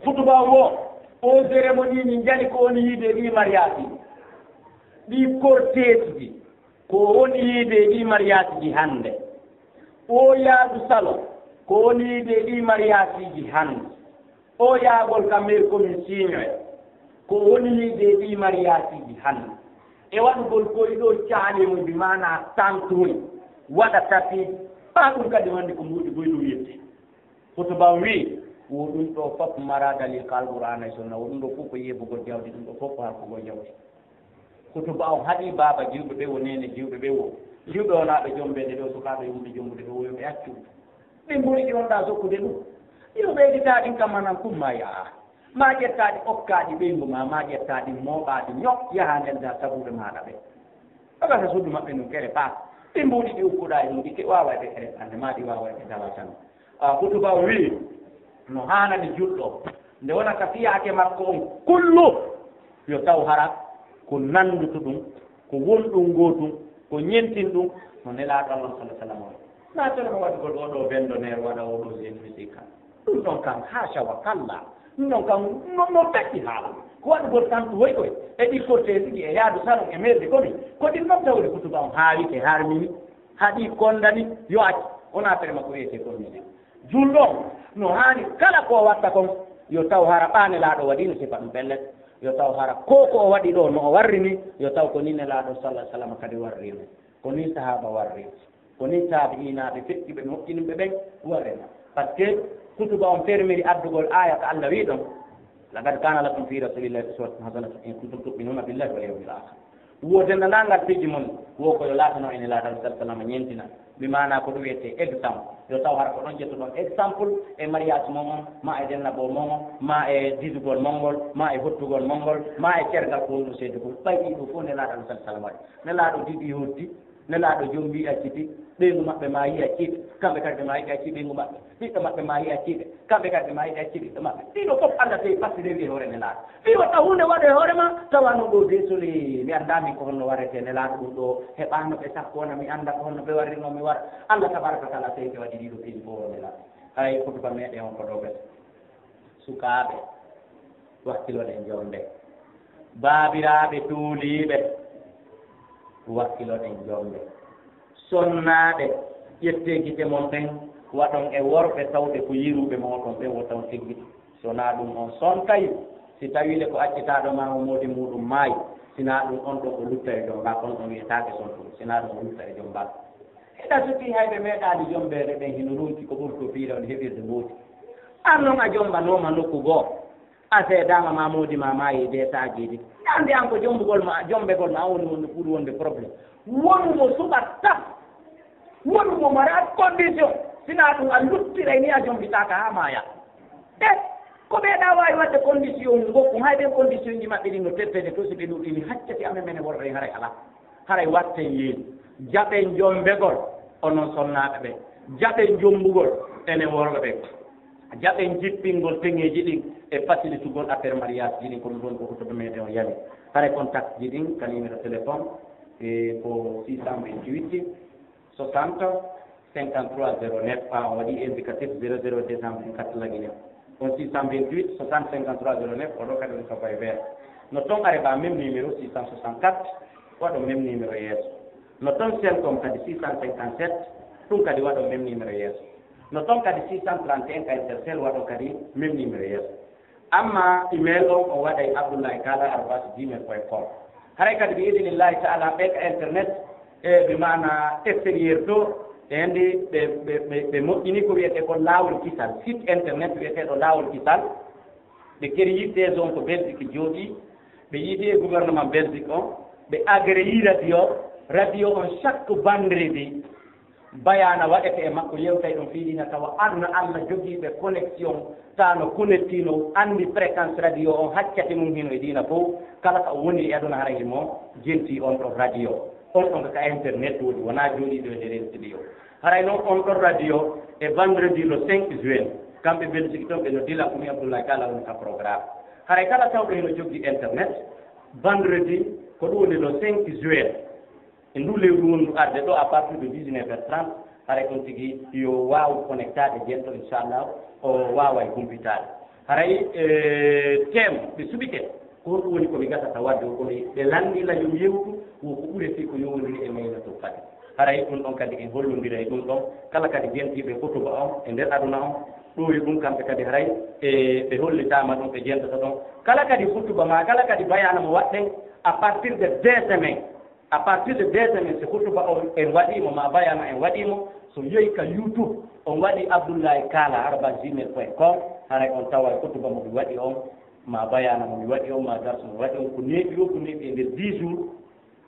Hutuba wo, o cérémonie ji njani ko woni yiide ɗi mariage ɗi. Ɗi cortège ji, ko woni yiide ɗi mariage ji hannde. O yaadu salon, ko woni yiide ɗi mariage ji hannde. O yaagol ka mairie commune Siiñoya, ko woni yiide ɗi mariage ji hannde. E waɗugol koye ɗo caalimuji maana tantuy, waɗa tapi, ɓa ɗum kadi wonde ko mbuuɗi boy ɗum yette. Hutuba wii, wo ɗum ɗo fof mara dalil ka Alqur'aana e Sunna, wo ɗum ɗo fof ko yeebugol jawdi, ɗum ɗo fof ko harkugol jawdi. Hutuba on haɗi baaba jiwɓe ɓe wo, neene jiwɓe ɓe wo. Jiwɓe wonaaɓe jombeede ɗo, sukaaɓe wonɓe jombude ɓe wo, yo ɓe accu. Ɓe mburi ɗi wonɗaa sokkude ɗum. Yo ɓeyditaa ɗin kam manan kum ma yaha. Ma ƴettaa ɗi okkaa ɗi ɓeyngu ma, ma ƴettaa ɗi mooɓaa ɗi ñok, yaha neldaa sabuuɓe maaɗa ɓe. Ɗo gasa suudu maɓɓe ndun kere paas. Ɗi mbuuɗi ɗi ukkuɗaa e ɗum, ɗi ke-, waaway ɓe kere ɓannde, ma ɗi waaway ɓe dawa tan. A, hutuba o wii, no haanani julɗo, nde wonata fiyaake makko on kullu, yo taw hara ko nanndutu ɗum, ko wonɗum ngootum, ko ñentin ɗum, no Nelaaɗo Allah sallallaahu alayhi wa sallam o. Na tele mo waɗugol oo ɗoo bendo neer waɗa oo ɗoo jeune musique kan. Ɗum ɗon kan haasha wa kalla. Ɗum ɗon kan no, no feƴƴi haala. Ko waɗugol kan ɗum hoy koy. E ɗi korteeji ɗi e yaadu salon e meerde komi. Ko ɗin ɗon tawde kutuba on haawike harmini. Haɗi kondani yo accu. Wonaa tere makko wiyetee kondani. Julɗo on no haani kala ko o watta kon yo taw hara ɓaa Nelaaɗo waɗiino sifa ɗum pellet. Yo taw hara ko ko o waɗi ɗo no o warri ni, yo taw ko ni Nelaaɗo sallallaahu alayhi wa sallam kadi warri ni. Ko ni sahaaba warri. Ko ni taabi'iinaaɓe feƴƴuɓe moƴƴinɓe ɓen warri na. Par ce que kutuba on fermiri addugol aaya ko Allah wii ɗon, "Laqad kaana lakum fii rasuulillaahi uswatun hasanatun in kuntum tu'minuuna billaahi wal yawmil aakhir." Wo denndaangal piiji mon, wo ko yo laatano e Nelaaɗo sallallaahu alayhi wa sallam ñeentina. Bi maanaa ko ɗum wiyetee exemple. Yo taw hara ko ɗon ƴettuɗon exemple e mariage mon on, ma e dennaboo mon on, ma e didugol mon ngol, ma e hottugol mon ngol, ma e cergal ko wonɗo seedugol. Ɓay ɗii ɗoo fof Nelaaɗo sallallaahu alayhi wa sallam waɗi. Nelaaɗo diɗi hoddi, Nelaaɗo jombi acciti, ɓeyngu maɓɓe ma yi acciti, kamɓe kadi ɓe ma yi acci ɓeyngu maɓɓe. Ɓiɓɓe maɓɓe ma yi acci ɓe, kamɓe kadi ɓe ma yi acci ɓiɓɓe maɓɓe. Ɗii ɗoo fof Allah tawi pastiriri e hoore Nelaaɗo. Fii wota huunde waɗe hoore ma, tawa no ɗoo deesoli, mi anndaa min ko honno warete Nelaaɗo ɗum ɗoo, heɓaano ɓe sakkoona, mi annda ko honno ɓe warri noon mi wara. Allah tabaaraka wa taala tawi ɓe waɗi ɗii ɗoo piiji fof o Nelaaɗo. Hay kutuba meɗen on ko ɗoo ɓe. Sukaaɓe, wakkiloɗen jombe. Baabiraaɓe tuuliiɓe, wakkiloɗen jombe. Sonnaaɓe, ƴettee gite mon ɓen, waɗon e worɓe tawɓe ko yiruɓe mooɗon ɓen, wota on eggito. Si wonaa ɗum on sontay, si tawiinde ko accitaaɗo ma on moodi muuɗum maayi, si naa ɗum on ɗon o lutta e jomba, kono on wiyetaake sontude, si naa ɗum o lutta e jomba. Hiɗa sutii hay ɓe meeɗaali jombeede ɓen hino ronki ko ɓurto piila on heɓirde mboodi. An non a jombanooma nokku goo, a seedaama ma moodi ma maayi de saageeji. Ande an ko jombugol ma, jombegol ma an woni wonde ɓuri wonde problème. Wonu mo suɓat tan. Wonu mo maraat condition. Sinaa ɗum a luttiray ni a jombitaaka haa maaya. E ko ɓeeɗa waawi waɗde condition ngokku, hay ɓen condition ji maɓɓe ɗin no teppede to si ɓe ɗuɗɗini haccati amen menen worɓe haray alaa. Haray watten yeeɗi. Jaɓen jombegol, onon sonnaaɓe ɓe. Jaɓen jombugol, enen worɓe ɓe. Jaɓen jippingol peŋeeji ɗin e fasilitugol affaire mariage ji ɗin, ko ɗum ɗon ko hutuba meɗen o yami. Haray contact ji ɗin ka numéro téléphone, e ko six cent vingt-huit soixante cinquante-trois zéro neuf, ɓaawo on waɗi indicatif zéro zéro deux cent vingt-quatre lagine. On six cent vingt-huit soixante cinquante-trois zéro neuf, o ɗo kadi on ka Viber. No ton are ba même numéro six cent soixante-quatre, waɗo même numéro yeeso. No ton Celcom kadi six cent cinquante-sept, ɗum kadi waɗo même numéro yeeso. No ton kadi six cent trente et un ka Intercel, waɗo kadi même numéro yeeso. Amma email on, o waɗay abdullahi kala arobase gmail point com. Haray kadi bi idinillahi taala ɓe ka internet, e ɓe maana extérieur to, e ndi ɓe, ɓe, ɓe, ɓe moƴƴini ko wiyetee ko Laawol Kisal, site internet wiyeteeɗo Laawol Kisal. Ɓe keri yitteeso on ko Belgique jooɗi, ɓe yiidi e gouvernement Belgique on, ɓe agréyi radio, radio on chaque vendredi, bayaana waɗete e makko, yewtay ɗum fii diina, tawa aduna Allah jogii ɓe connexion, taa no connectino, anndi fréquence radio on, haccate mum hino e diina fof, kala ka o woni e aduna hara himo jenti on ɗon radio, on ɗon ka internet woodi, wonaa jooɗiiɗo e nder studio. Haray noon on ɗon radio e vendredi le cinq juin, kamɓe Belgique toon ɓe no dila ko mi Abdoulaye Kala woni ka programme. Haray kala tawɗo hino jogii internet, vendredi ko ɗum woni le cinq juin, e ndu lewru wondu arde ɗo, à partir de dix-neuf heures trente, haray on tigi yo waaw connectade jento, inchallah, o waaway humpitaade. Haray, e, thème ɓe suɓike, ko honɗum woni ko mi gasata waɗde, ko mi ɓe lanndi la yo mi yewtu, wo ko ɓure fii ko yowondiri e Laylatul Qadr. Haray ɗum ɗon kadi en hollondira e ɗum ɗon, kala kadi jentiiɓe hutuba on e nder aduna on, ɗoori ɗum kamɓe kadi haray, e, ɓe hollitaama ɗum, ɓe jentata ɗon. Kala kadi hutuba ma, kala kadi bayaana mo waɗɗen, à partir de deux semaines, à partir de deux semaines, si hutuba on en waɗii mo, ma bayaana en waɗii mo, so yehi ka YouTube, on waɗi Abdoulaye Kala arobase gmail point com, haray on tawa hutuba mo mi waɗi on, ma bayaana mo mi waɗi on, ma darsu mo mi waɗi on, ko neeɓi o, ko neeɓi e nder dix jours,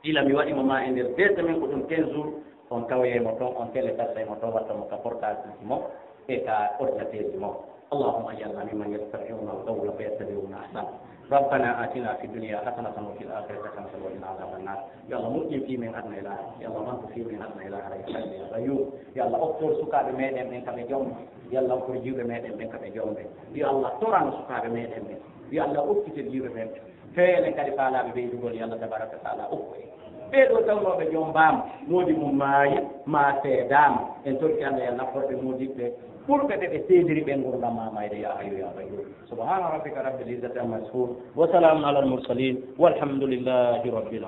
ila mi waɗi mo ma e nder deux semaines, ko ɗum quinze jours, on tawoyay mo toon, on téléchargay mo toon, watta mo ka portable ji mon e ka ordinateur ji mon. اللهم اجعلنا ممن يستمعون القول فيتبعون احسنه. ربنا آتنا في الدنيا حسنة وفي الآخرة حسنة وقنا عذاب النار. Yo Allah moƴƴin fii men aduna e laahara. Yo Allah mantu fii men aduna e laahara. Ya Hayyu ya Qayyum. Yo Allah oktor sukaaɓe meɗen ɓen ka ɓe jomba. Yo Allah oktor jiwɓe meɗen ɓen ka ɓe jombe. Yo Allah torano sukaaɓe meɗen ɓen. Yo Allah okkite jiwɓe men ɓen. Feele kadi faalaaɓe ɓeydugol, yo Allah tabaraka wa taala okku en. Ɓee ɗoo tawnooɓe jombaama, moodi mum maayi, maa seedaama. En torki Allah yo Allah naftor ɓe moodiɓɓe ɓurɓe ɓe ɓe seediri ɓe ngurndan maa mayde, ya Hayyu ya Qayyum. سبحان ربك رب العزة عما يصفون، وسلام على المرسلين، والحمد لله رب العالمين.